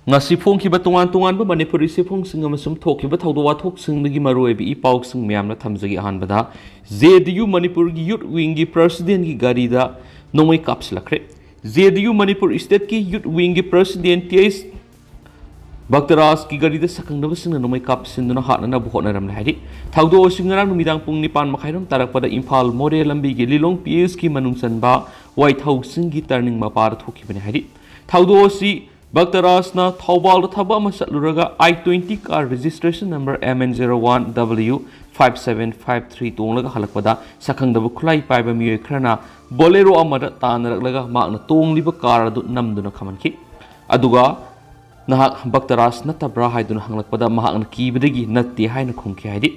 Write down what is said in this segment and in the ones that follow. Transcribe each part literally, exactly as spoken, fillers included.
ꯉꯁꯤ ꯐꯣꯡꯈꯤꯕ ꯇꯣꯉꯥꯟ ꯇꯣꯉꯥꯟꯕ ꯃꯅꯤꯄꯨꯔꯤ ꯆꯦꯐꯣꯡꯁꯤꯡ ꯑꯃꯁꯨꯡ ꯊꯣꯛꯈꯤꯕ ꯊꯧꯗꯣꯛ ꯋꯥꯊꯣꯛꯁꯤꯡꯗꯒꯤ ꯃꯔꯨꯑꯣꯏꯕ ꯏ ꯄꯥꯎꯁꯤꯡ ꯃꯌꯥꯝꯅ ꯊꯝꯖꯒꯦ꯫ ꯑꯍꯥꯟꯕꯗ, ꯖꯦ ꯗꯤ ꯌꯨ ꯃꯅꯤꯄꯨꯔꯒꯤ ꯌꯨꯠ ꯋꯤꯡꯒꯤ ꯄ꯭ꯔꯁꯤꯗꯦꯟꯒꯤ ꯒꯥꯔꯤꯗ ꯅꯣꯡꯃꯩ ꯀꯥꯞꯁꯤꯜꯂꯛꯈ꯭ꯔꯦ꯫ ꯖꯦ ꯗꯤ ꯌꯨ ꯃꯅꯤꯄꯨꯔ ꯁ꯭ꯇꯦꯠꯀꯤ ꯌꯨꯠ ꯋꯤꯡꯒꯤ ꯄ꯭ꯔꯁꯤꯗꯦꯟ ꯇꯤ ꯑꯩꯆ ꯚꯛꯇꯔꯥꯖꯀꯤ ꯒꯥꯔꯤꯗ ꯁꯛꯈꯪꯗꯕꯁꯤꯡꯅ ꯅꯣꯡꯃꯩ ꯀꯥꯞꯁꯤꯟꯗꯨꯅ ꯍꯥꯠꯅꯅꯕ ꯍꯣꯠꯅꯔꯝꯂꯦ ꯍꯥꯏꯔꯤ꯫ ꯊꯧꯗꯣꯛ ꯑꯁꯤ ꯉꯔꯥꯡ ꯅꯨꯃꯤꯗꯥꯡ ꯄꯨꯡ ꯅꯤꯄꯥꯟ ꯃꯈꯥꯏꯔꯣꯝ ꯇꯥꯔꯛꯄꯗ ꯏꯝꯐꯥꯜ ꯃꯣꯔꯦ ꯂꯝꯕꯤꯒꯤ ꯂꯤꯂꯣꯡ ꯄꯤ ꯑꯩꯆꯀꯤ ꯃꯅꯨꯡ ꯆꯟꯕ ꯋꯥꯏꯊꯧ ꯆꯤꯡꯒꯤ ꯇꯔꯅꯤꯡ ꯃꯄꯥꯗ ꯊꯣꯛꯈꯤꯕꯅꯤ ꯍꯥꯏꯔꯤ꯫ ꯊꯧꯗꯣꯛ ꯑꯁꯤ ꯚꯛꯇꯔꯥꯖꯅ ꯊꯧꯕꯥꯜꯗ ꯊꯕꯛ ꯑꯃ ꯆꯠꯂꯨꯔꯒ I twenty car registration number M N zero one W five seven five three ꯇꯣꯡꯂꯒ ꯍꯜꯂꯛꯄꯗ ꯁꯛꯈꯪꯗꯕ ꯈꯨꯠꯂꯥꯏ ꯄꯥꯏꯕ ꯃꯤꯑꯣꯏ ꯈꯔꯅ ꯕꯣꯂꯦꯔꯣ ꯑꯃꯗ ꯇꯥꯟꯅꯔꯛꯂꯒ ꯃꯍꯥꯛꯅ ꯇꯣꯡꯂꯤꯕ ꯀꯥꯔ ꯑꯗꯨ ꯅꯝꯗꯨꯅ ꯈꯝꯍꯟꯈꯤ꯫ ꯑꯗꯨꯒ "ꯅꯍꯥꯛ ꯚꯛꯇꯔꯥꯖ ꯅꯠꯇꯕ꯭ꯔꯥ?" ꯍꯥꯏꯗꯨꯅ ꯍꯪꯂꯛꯄꯗ ꯃꯍꯥꯛꯅ ꯀꯤꯕꯗꯒꯤ "ꯅꯠꯇꯦ" ꯍꯥꯏꯅ ꯈꯨꯝꯈꯤ ꯍꯥꯏꯔꯤ꯫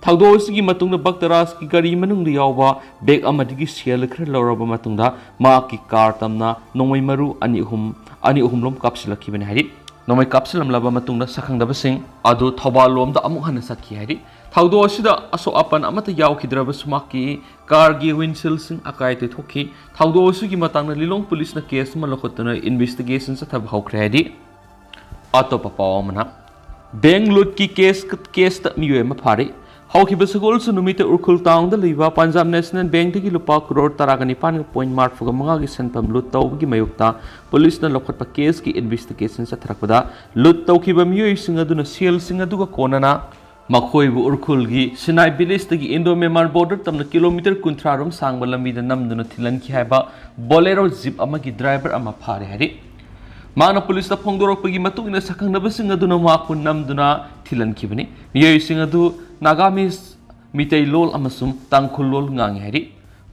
ꯊꯧꯗꯣꯛ ꯑꯁꯤꯒꯤ ꯃꯇꯨꯡꯗ ꯚꯛꯇꯔꯥꯖꯀꯤ ꯒꯥꯔꯤ ꯃꯅꯨꯡꯗ ꯌꯥꯎꯕ ꯕꯦꯒ ꯑꯃꯗꯒꯤ ꯁꯦꯜ ꯈꯔ ꯂꯧꯔꯕ ꯃꯇꯨꯡꯗ ꯃꯍꯥꯛꯀꯤ ꯀꯥꯔ ꯇꯝꯅ ꯅꯣꯡꯃꯩ ꯃꯔꯨ ꯑꯅꯤ ꯑꯍꯨꯝ, ꯑꯅꯤ ꯑꯍꯨꯝꯂꯣꯝ ꯀꯥꯞꯁꯤꯜꯂꯛꯈꯤꯕꯅꯤ ꯍꯥꯏꯔꯤ꯫ ꯅꯣꯡꯃꯩ ꯀꯥꯞꯁꯤꯜꯂꯝꯂꯕ ꯃꯇꯨꯡꯗ ꯁꯛꯈꯪꯗꯕꯁꯤꯡ ꯑꯗꯨ ꯊꯧꯕꯥꯜ ꯂꯣꯝꯗ ꯑꯃꯨꯛ ꯍꯟꯅ ꯆꯠꯈꯤ ꯍꯥꯏꯔꯤ꯫ ꯊꯧꯗꯣꯛ ꯑꯁꯤꯗ ꯑꯁꯣꯛ ꯑꯄꯟ ꯑꯃꯠꯇ ꯌꯥꯎꯈꯤꯗ꯭ꯔꯕꯁꯨ ꯃꯍꯥꯛꯀꯤ ꯀꯥꯔꯒꯤ ꯋꯤꯟꯁꯤꯜꯁꯤꯡ ꯑꯀꯥꯏ ꯑꯇꯣꯏ ꯊꯣꯛꯈꯤ꯫ ꯊꯧꯗꯣꯛ ꯑꯁꯤꯒꯤ ꯃꯇꯥꯡꯗ ꯂꯤꯂꯣꯡ ꯄꯨꯂꯤꯁꯅ ꯀꯦꯁ ꯑꯃ ꯂꯧꯈꯠꯇꯨꯅ ꯏꯟꯚꯦꯁꯇꯤꯒꯦꯁꯟ ꯆꯠꯊꯕ ꯍꯧꯈ꯭ꯔꯦ ꯍꯥꯏꯔꯤ꯫ ꯑꯇꯣꯞꯄ ꯄꯥꯎ ꯑꯃꯅ, ꯕꯦꯡꯛ ꯂꯨꯠꯀꯤ ꯀꯦꯁ, ꯀꯦꯁꯇ ꯃꯤꯑꯣꯏ ꯑꯃ ꯐꯥꯔꯤ꯫ ꯍꯧꯈꯤꯕ ꯁꯒꯣꯜꯁꯦꯟ ꯅꯨꯃꯤꯠꯇ ꯎꯈ꯭ꯔꯨꯜ ꯇꯥꯎꯟꯗ ꯂꯩꯕ ꯄꯟꯖꯥꯕ ꯅꯦꯁꯅꯦꯜ ꯕꯦꯡꯛꯇꯒꯤ ꯂꯨꯄꯥ ꯀ꯭ꯔꯣꯔ ꯇꯔꯥꯒ ꯅꯤꯄꯥꯟꯒ ꯄꯣꯏꯟ ꯃꯔꯤꯐꯨꯒ ꯃꯉꯥꯒꯤ ꯁꯦꯟꯐꯝ ꯂꯨꯠ ꯇꯧꯕꯒꯤ ꯃꯥꯌꯣꯛꯇ ꯄꯨꯂꯤꯁꯅ ꯂꯧꯈꯠꯄ ꯀꯦꯁꯀꯤ ꯏꯟꯚꯦꯁꯇꯤꯒꯦꯁꯟ ꯆꯠꯊꯔꯛꯄꯗ ꯂꯨꯠ ꯇꯧꯈꯤꯕ ꯃꯤꯑꯣꯏꯁꯤꯡ ꯑꯗꯨꯅ ꯁꯦꯜꯁꯤꯡ ꯑꯗꯨꯒ ꯀꯣꯟꯅꯅ ꯃꯈꯣꯏꯕꯨ ꯎꯈ꯭ꯔꯨꯜꯒꯤ ꯁꯤꯅꯥꯏ ꯚꯤꯂꯦꯖꯇꯒꯤ ꯏꯟꯗꯣ ꯃ꯭ꯌꯥꯟꯃꯥꯔ ꯕꯣꯔꯗꯔ ꯇꯝꯅ ꯀꯤꯂꯣꯃꯤꯇꯔ ꯀꯨꯟꯊ꯭ꯔꯥ ꯔꯣꯝ ꯁꯥꯡꯕ ꯂꯝꯕꯤꯗ ꯅꯝꯗꯨꯅ ꯊꯤꯜꯍꯟꯈꯤ ꯍꯥꯏꯕ ꯕꯣꯂꯦꯔꯣ ꯖꯤꯞ ꯑꯃꯒꯤ ꯗ꯭ꯔꯥꯏꯚꯔ ꯑꯃ ꯐꯥꯔꯦ ꯍꯥꯏꯔꯤ꯫ ꯃꯍꯥꯛꯅ ꯄꯨꯂꯤꯁꯇ ꯐꯣꯡꯗꯣꯔꯛꯄꯒꯤ ꯃꯇꯨꯡ ꯏꯟꯅ ꯁꯛꯈꯪꯅꯕꯁꯤꯡ ꯑꯗꯨꯅ ꯃꯍꯥꯛꯄꯨ ꯅꯝꯗꯨꯅ ꯊꯤꯜꯍꯟꯈꯤꯕꯅꯤ꯫ ꯃꯤꯑꯣꯏꯁꯤꯡ ꯑꯗꯨ ꯅꯥꯒꯥꯃꯤꯁ, ꯃꯤꯇꯩ ꯂꯣꯜ ꯑꯃꯁꯨꯡ ꯇꯥꯡꯈꯨꯜ ꯂꯣꯜ ꯉꯥꯡꯉꯤ ꯍꯥꯏꯔꯤ꯫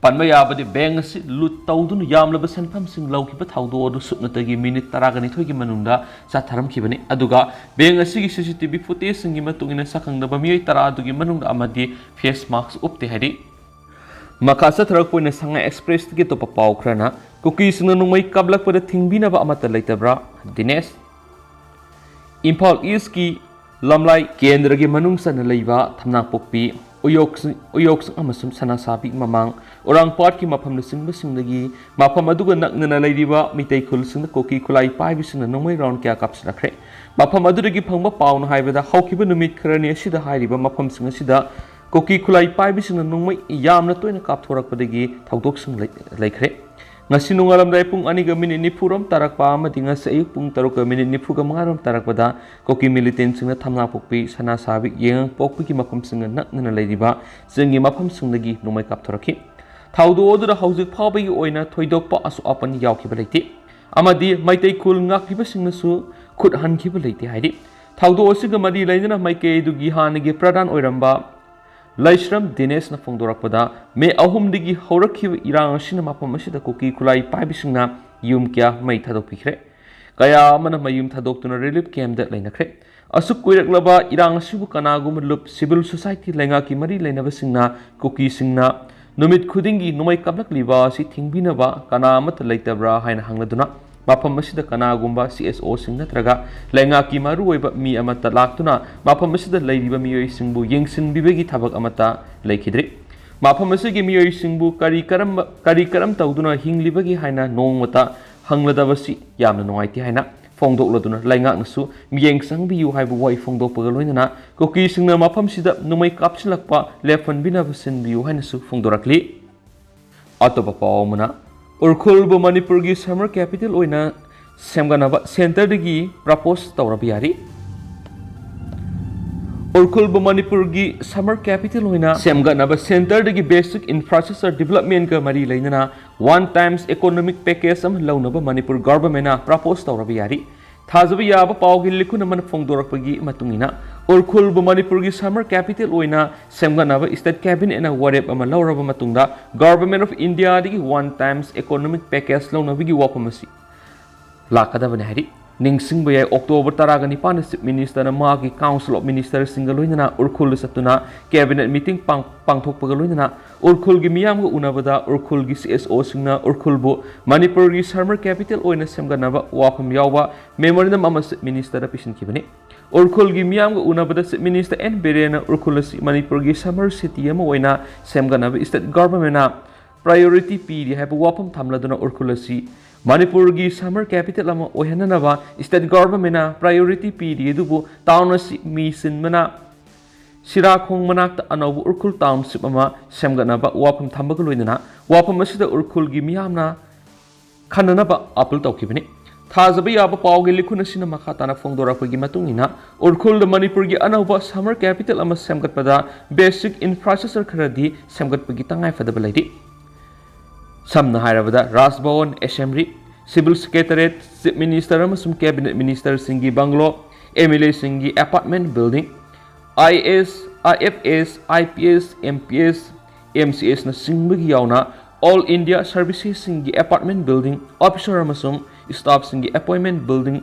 ꯄꯟꯕ ꯌꯥꯕꯗꯤ, ꯕꯦꯡꯛ ꯑꯁꯤ ꯂꯨꯠ ꯇꯧꯗꯨꯅ ꯌꯥꯝꯂꯕ ꯁꯦꯟꯐꯝꯁꯤꯡ ꯂꯧꯈꯤꯕ ꯊꯧꯗꯣꯛ ꯑꯗꯨ ꯁꯨꯞꯅꯇꯒꯤ ꯃꯤꯅꯤꯠ ꯇꯔꯥꯒ ꯅꯤꯊꯣꯏꯒꯤ ꯃꯅꯨꯡꯗ ꯆꯠꯊꯔꯝꯈꯤꯕꯅꯤ꯫ ꯑꯗꯨꯒ ꯕꯦꯡꯛ ꯑꯁꯤꯒꯤ ꯁꯤ ꯁꯤ ꯇꯤ ꯚꯤ ꯐꯨꯇꯦꯖꯁꯤꯡꯒꯤ ꯃꯇꯨꯡ ꯏꯟꯅ ꯁꯛꯈꯪꯗꯕ ꯃꯤꯑꯣꯏ ꯇꯔꯥ ꯑꯗꯨꯒꯤ ꯃꯅꯨꯡꯗ ꯑꯃꯗꯤ ꯐꯦꯁ ꯃꯥꯛꯁ ꯎꯞꯇꯦ ꯍꯥꯏꯔꯤ꯫ ꯃꯈꯥ ꯆꯠꯊꯔꯛꯄ ꯑꯣꯏꯅ ꯁꯉꯥꯏ ꯑꯦꯛꯁꯄ꯭ꯔꯦꯁꯇꯒꯤ ꯑꯇꯣꯞꯄ ꯄꯥꯎ ꯈꯔꯅ, ꯀꯨꯀꯤꯁꯤꯡꯅ ꯅꯣꯡꯃꯩ ꯀꯥꯞꯂꯛꯄꯗ ꯊꯤꯡꯕꯤꯅꯕ ꯑꯃꯠꯇ ꯂꯩꯇꯕ꯭ꯔꯥ? ꯗꯤꯅꯦꯁ꯫ ꯏꯝꯐꯥꯜ ꯏꯁꯀꯤ ꯂꯝꯂꯥꯏ ꯀꯦꯟꯗ꯭ꯔꯒꯤ ꯃꯅꯨꯡ ꯆꯟꯅ ꯂꯩꯕ ꯊꯝꯅꯥꯄꯣꯛꯄꯤ, ꯎꯌꯣꯛ-, ꯎꯌꯣꯛꯆꯤꯡ ꯑꯃꯁꯨꯡ ꯁꯅꯥꯁꯥꯕꯤ ꯃꯃꯥꯡ ꯎꯔꯥꯡꯄꯥꯠꯀꯤ ꯃꯐꯝꯅꯆꯤꯡꯕꯁꯤꯡꯗꯒꯤ ꯃꯐꯝ ꯑꯗꯨꯒ ꯅꯛꯅꯅ ꯂꯩꯔꯤꯕ ꯃꯤꯇꯩ ꯈꯨꯜꯁꯤꯡꯗ ꯀꯨꯀꯤ ꯈꯨꯠꯂꯥꯏ ꯄꯥꯏꯕꯁꯤꯡꯅ ꯅꯣꯡꯃꯩ ꯔꯥꯎꯟ ꯀꯌꯥ ꯀꯥꯞꯁꯤꯜꯂꯛꯈ꯭ꯔꯦ꯫ ꯃꯐꯝ ꯑꯗꯨꯗꯒꯤ ꯐꯪꯕ ꯄꯥꯎꯅ ꯍꯥꯏꯕꯗ, ꯍꯧꯈꯤꯕ ꯅꯨꯃꯤꯠ ꯈꯔꯅꯤ ꯑꯁꯤꯗ ꯍꯥꯏꯔꯤꯕ ꯃꯐꯝꯁꯤꯡ ꯑꯁꯤꯗ ꯀꯨꯀꯤ ꯈꯨꯠꯂꯥꯏ ꯄꯥꯏꯕꯁꯤꯡꯅ ꯅꯣꯡꯃꯩ ꯌꯥꯝꯅ ꯇꯣꯏꯅ ꯀꯥꯞꯊꯣꯔꯛꯄꯗꯒꯤ ꯊꯧꯗꯣꯛꯁꯤꯡ ꯂꯩ-, ꯂꯩꯈ꯭ꯔꯦ꯫ ꯉꯁꯤ ꯅꯣꯡꯉꯥꯜꯂꯝꯗꯥꯏ ꯄꯨꯡ ꯑꯅꯤꯒ ꯃꯤꯅꯤꯠ ꯅꯤꯐꯨꯔꯣꯝ ꯇꯥꯔꯛꯄ ꯑꯃꯗꯤ ꯉꯁꯤ ꯑꯌꯨꯛ ꯄꯨꯡ ꯇꯔꯨꯛꯀ ꯃꯤꯅꯤꯠ ꯅꯤꯐꯨꯒ ꯃꯉꯥꯔꯣꯝ ꯇꯥꯔꯛꯄꯗ ꯀꯨꯀꯤ ꯃꯤꯂꯤꯇꯦꯟꯁꯤꯡꯅ ꯊꯝꯅꯥꯄꯣꯛꯄꯤ, ꯁꯅꯥꯁꯥꯕꯤ, ꯌꯦꯉꯥꯡꯄꯣꯛꯄꯤꯒꯤ ꯃꯐꯝꯁꯤꯡꯒ ꯅꯛꯅꯅ ꯂꯩꯔꯤꯕ ꯆꯤꯡꯒꯤ ꯃꯐꯝꯁꯤꯡꯗꯒꯤ ꯅꯣꯡꯃꯩ ꯀꯥꯞꯊꯣꯔꯛꯈꯤ꯫ ꯊꯧꯗꯣꯛ ꯑꯗꯨꯗ ꯍꯧꯖꯤꯛ ꯐꯥꯎꯕꯒꯤ ꯑꯣꯏꯅ ꯊꯣꯏꯗꯣꯛꯄ ꯑꯁꯣꯛ ꯑꯄꯟ ꯌꯥꯎꯈꯤꯕ ꯂꯩꯇꯦ ꯑꯃꯗꯤ ꯃꯩꯇꯩ ꯈꯨꯜ ꯉꯥꯛꯄꯤꯕꯁꯤꯡꯅꯁꯨ ꯈꯨꯠ ꯍꯟꯈꯤꯕ ꯂꯩꯇꯦ ꯍꯥꯏꯔꯤ꯫ ꯊꯧꯗꯣꯛ ꯑꯁꯤꯒ ꯃꯔꯤ ꯂꯩꯅꯅ ꯃꯥꯏꯀꯩ ꯑꯗꯨꯒꯤ ꯍꯥꯟꯅꯒꯤ ꯄ꯭ꯔꯙꯥꯟ ꯑꯣꯏꯔꯝꯕ ꯂꯩꯁ꯭ꯔꯝ ꯗꯤꯅꯦꯁꯅ ꯐꯣꯡꯗꯣꯔꯛꯄꯗ, ꯃꯦ ꯑꯍꯨꯝꯗꯒꯤ ꯍꯧꯔꯛꯈꯤꯕ ꯏꯔꯥꯡ ꯑꯁꯤꯅ ꯃꯐꯝ ꯑꯁꯤꯗ ꯀꯨꯀꯤ ꯈꯨꯠꯂꯥꯏ ꯄꯥꯏꯕꯁꯤꯡꯅ ꯌꯨꯝ ꯀꯌꯥ ꯃꯩ ꯊꯥꯗꯣꯛꯄꯤꯈ꯭ꯔꯦ꯫ ꯀꯌꯥ ꯑꯃꯅ ꯃꯌꯨꯝ ꯊꯥꯗꯣꯛꯇꯨꯅ ꯔꯤꯂꯤꯐ ꯀꯦꯝꯞꯇ ꯂꯩꯅꯈ꯭ꯔꯦ꯫ ꯑꯁꯨꯛ ꯀꯨꯏꯔꯛꯂꯕ ꯏꯔꯥꯡ ꯑꯁꯤꯕꯨ ꯀꯅꯥꯒꯨꯝꯕ ꯂꯨꯞ, ꯁꯤꯚꯤꯜ ꯁꯣꯁꯥꯏꯇꯤ ꯂꯩꯉꯥꯛꯀꯤ ꯃꯔꯤ ꯂꯩꯅꯕꯁꯤꯡꯅ, ꯀꯨꯀꯤꯁꯤꯡꯅ ꯅꯨꯃꯤꯠ ꯈꯨꯗꯤꯡꯒꯤ ꯅꯣꯡꯃꯩ ꯀꯥꯞꯂꯛꯂꯤꯕ ꯑꯁꯤ ꯊꯤꯡꯕꯤꯅꯕ ꯀꯅꯥ ꯑꯃꯠꯇ ꯂꯩꯇꯕ꯭ꯔꯥ ꯍꯥꯏꯅ ꯍꯪꯂꯗꯨꯅ, ꯃꯐꯝ ꯑꯁꯤꯗ ꯀꯅꯥꯒꯨꯝꯕ ꯁꯤ ꯑꯦꯁ ꯑꯣꯁꯤꯡ ꯅꯠꯇ꯭ꯔꯒ ꯂꯩꯉꯥꯛꯀꯤ ꯃꯔꯨꯑꯣꯏꯕ ꯃꯤ ꯑꯃꯠꯇ ꯂꯥꯛꯇꯨꯅ ꯃꯐꯝ ꯑꯁꯤꯗ ꯂꯩꯔꯤꯕ ꯃꯤꯑꯣꯏꯁꯤꯡꯕꯨ ꯌꯦꯡꯁꯤꯟꯕꯤꯕꯒꯤ ꯊꯕꯛ ꯑꯃꯠꯇ ꯂꯩꯈꯤꯗ꯭ꯔꯤ꯫ ꯃꯐꯝ ꯑꯁꯤꯒꯤ ꯃꯤꯑꯣꯏꯁꯤꯡꯕꯨ ꯀꯔꯤ ꯀꯔꯝꯕ, ꯀꯔꯤ ꯀꯔꯝ ꯇꯧꯗꯨꯅ ꯍꯤꯡꯂꯤꯕꯒꯦ ꯍꯥꯏꯅ ꯅꯣꯡꯃꯇ ꯍꯪꯂꯗꯕꯁꯤ ꯌꯥꯝꯅ ꯅꯨꯡꯉꯥꯏꯇꯦ ꯍꯥꯏꯅ ꯐꯣꯡꯗꯣꯛꯂꯗꯨꯅ, ꯂꯩꯉꯥꯛꯅꯁꯨ ꯃꯤꯠꯌꯦꯡ ꯆꯪꯕꯤꯌꯨ ꯍꯥꯏꯕ ꯋꯥꯍꯩ ꯐꯣꯡꯗꯣꯛꯄꯒ ꯂꯣꯏꯅꯅ ꯀꯨꯀꯤꯁꯤꯡꯅ ꯃꯐꯝꯁꯤꯗ ꯅꯣꯡꯃꯩ ꯀꯥꯞꯁꯤꯜꯂꯛꯄ ꯂꯦꯞꯍꯟꯕꯤꯅꯕ ꯁꯤꯟꯕꯤꯌꯨ ꯍꯥꯏꯅꯁꯨ ꯐꯣꯡꯗꯣꯔꯛꯂꯤ꯫ ꯑꯇꯣꯞꯄ ꯄꯥꯎ ꯑꯃꯅ, ꯎꯔꯈꯨꯜꯕꯨ ꯃꯅꯤꯄꯨꯔꯒꯤ ꯁꯝꯃꯔ ꯀꯦꯄꯤꯇꯦꯜ ꯑꯣꯏꯅ ꯁꯦꯝꯒꯠꯅꯕ ꯁꯦꯟꯇꯔꯗꯒꯤ ꯄ꯭ꯔꯄꯣꯁ ꯇꯧꯔꯕ ꯌꯥꯔꯤ꯫ ꯎꯔꯈꯨꯜꯕꯨ ꯃꯅꯤꯄꯨꯔꯒꯤ ꯁꯝꯃꯔ ꯀꯦꯄꯤꯇꯦꯜ ꯑꯣꯏꯅ ꯁꯦꯝꯒꯠꯅꯕ ꯁꯦꯟꯇꯔꯗꯒꯤ ꯕꯦꯁꯤꯛ ꯏꯟꯐ꯭ꯔꯥꯁ꯭ꯇ꯭ꯔꯛꯆꯔ ꯗꯤꯕꯂꯞꯃꯦꯟꯒ ꯃꯔꯤ ꯂꯩꯅꯅ ꯋꯥꯟ ꯇꯥꯏꯝꯁ ꯏꯀꯣꯅꯣꯃꯤꯛ ꯄꯦꯀꯦꯖ ꯑꯃ ꯂꯧꯅꯕ ꯃꯅꯤꯄꯨꯔ ꯒꯚꯔꯟꯃꯦꯟꯅ ꯄ꯭ꯔꯄꯣꯁ ꯇꯧꯔꯕ ꯌꯥꯔꯤ꯫ ꯊꯥꯖꯕ ꯌꯥꯕ ꯄꯥꯎꯒꯤ ꯂꯤꯈꯨꯟ ꯑꯃꯅ ꯐꯣꯡꯗꯣꯔꯛꯄꯒꯤ ꯃꯇꯨꯡ ꯏꯟꯅ, ꯎꯔꯈꯨꯜꯕꯨ ꯃꯅꯤꯄꯨꯔꯒꯤ ꯁꯝꯃꯔ ꯀꯦꯄꯤꯇꯦꯜ ꯑꯣꯏꯅ ꯁꯦꯝꯒꯠꯅꯕ ꯁ꯭ꯇꯦꯠ ꯀꯦꯕꯤꯅꯦꯠꯅ ꯋꯥꯔꯦꯞ ꯑꯃ ꯂꯧꯔꯕ ꯃꯇꯨꯡꯗ, ꯒꯚꯔꯟꯃꯦꯟ ꯑꯣꯐ ꯏꯟꯗꯤꯌꯥꯗꯒꯤ ꯋꯥꯟ ꯇꯥꯏꯝꯁ ꯏꯀꯣꯅꯣꯃꯤꯛ ꯄꯦꯀꯦꯖ ꯂꯧꯅꯕꯒꯤ ꯋꯥꯐꯝ ꯑꯁꯤ ꯂꯥꯛꯀꯗꯕꯅꯤ ꯍꯥꯏꯔꯤ꯫ ꯅꯤꯡꯁꯤꯡꯕ ꯌꯥꯏ, ꯑꯣꯛꯇꯣꯕꯔ ꯇꯔꯥꯒ ꯅꯤꯄꯥꯟꯗ ꯆꯤꯐ ꯃꯤꯅꯤꯁꯇꯔꯅ ꯃꯍꯥꯛꯀꯤ ꯀꯥꯎꯟꯁꯤꯜ ꯑꯣꯐ ꯃꯤꯅꯤꯁꯇꯔꯁꯤꯡꯒ ꯂꯣꯏꯅꯅ ꯎꯔꯈꯨꯜꯗ ꯆꯠꯇꯨꯅ ꯀꯦꯕꯤꯅꯦꯠ ꯃꯤꯇꯤꯡ ꯄꯥꯡ-, ꯄꯥꯡꯊꯣꯛꯄꯒ ꯂꯣꯏꯅꯅ ꯎꯔꯈꯨꯜꯒꯤ ꯃꯤꯌꯥꯝꯒ ꯎꯅꯕꯗ ꯎꯔꯈꯨꯜꯒꯤ ꯁꯤ ꯑꯦꯁ ꯑꯣꯁꯤꯡꯅ ꯎꯔꯈꯨꯜꯕꯨ ꯃꯅꯤꯄꯨꯔꯒꯤ ꯁꯝꯃꯔ ꯀꯦꯄꯤꯇꯦꯜ ꯑꯣꯏꯅ ꯁꯦꯝꯒꯠꯅꯕ ꯋꯥꯐꯝ ꯌꯥꯎꯕ ꯃꯦꯃꯣꯔꯦꯟꯗꯝ ꯑꯃ chief ꯃꯤꯅꯤꯁꯇꯔꯗ ꯄꯤꯁꯤꯟꯈꯤꯕꯅꯤ꯫ ꯎꯔꯈꯨꯜꯒꯤ ꯃꯤꯌꯥꯝꯒ ꯎꯅꯕꯗ chief minister and ꯕꯤꯔꯦꯟꯅ Ukhrul ꯑꯁꯤ ꯃꯅꯤꯄꯨꯔꯒꯤ ꯁꯝꯃꯔ ꯁꯤꯇꯤ ꯑꯃ ꯑꯣꯏꯅ ꯁꯦꯝꯒꯠꯅꯕ ꯁ꯭ꯇꯦꯠ ꯒꯚꯔꯟꯃꯦꯟꯅ priority ꯄꯤꯔꯤ ꯍꯥꯏꯕ ꯋꯥꯐꯝ ꯊꯝꯂꯗꯨꯅ ꯎꯔꯈꯨꯜ ꯑꯁꯤ ꯃꯅꯤꯄꯨꯔꯒꯤ summer capital ꯑꯃ ꯑꯣꯏꯍꯟꯅꯅꯕ state governmentꯅ priority ꯄꯤꯔꯤ꯫ ꯑꯗꯨꯕꯨ town ꯑꯁꯤ ꯃꯤ ꯆꯤꯟꯕꯅ ꯁꯤꯔꯥꯈꯣꯡ ꯃꯅꯥꯛꯇ ꯑꯅꯧꯕ ꯎꯔꯈꯨꯜ township ꯑꯃ ꯁꯦꯝꯒꯠꯅꯕ ꯋꯥꯐꯝ ꯊꯝꯕꯒ ꯂꯣꯏꯅꯅ ꯋꯥꯐꯝ ꯑꯁꯤꯗ ꯎꯔꯈꯨꯜꯒꯤ ꯃꯤꯌꯥꯝꯅ ꯈꯟꯅꯅꯕ appeal ꯇꯧꯈꯤꯕꯅꯤ꯫ ꯊꯥꯖꯕ ꯌꯥꯕ ꯄꯥꯎꯒꯤ ꯂꯤꯈꯨꯟ ꯑꯁꯤꯅ ꯃꯈꯥ ꯇꯥꯅ ꯐꯣꯡꯗꯣꯔꯛꯄꯒꯤ ꯃꯇꯨꯡ ꯏꯟꯅ, ꯎꯔꯈꯨꯜꯗ ꯃꯅꯤꯄꯨꯔꯒꯤ ꯑꯅꯧꯕ summer capital ꯑꯃ ꯁꯦꯝꯒꯠꯄꯗ basic infrastructure ꯈꯔꯗꯤ ꯁꯦꯝꯒꯠꯄꯒꯤ ꯇꯉꯥꯏꯐꯗꯕ ꯂꯩꯔꯤ꯫ ꯁꯝꯅ ꯍꯥꯏꯔꯕꯗ, ꯔꯥꯖ Bhawan, assembly, civil secretariat, chief minister ꯑꯃꯁꯨꯡ cabinet ministerꯁꯤꯡꯒꯤ bungalow, MLAꯁꯤꯡꯒꯤ apartment building, IAS, IFS, IPS, MPS, MCSꯅ ꯆꯤꯡꯕꯒꯤ ꯌꯥꯎꯅ All India Servicesꯁꯤꯡꯒꯤ apartment building, officer ꯑꯃꯁꯨꯡ staffꯁꯤꯡꯒꯤ appointment building,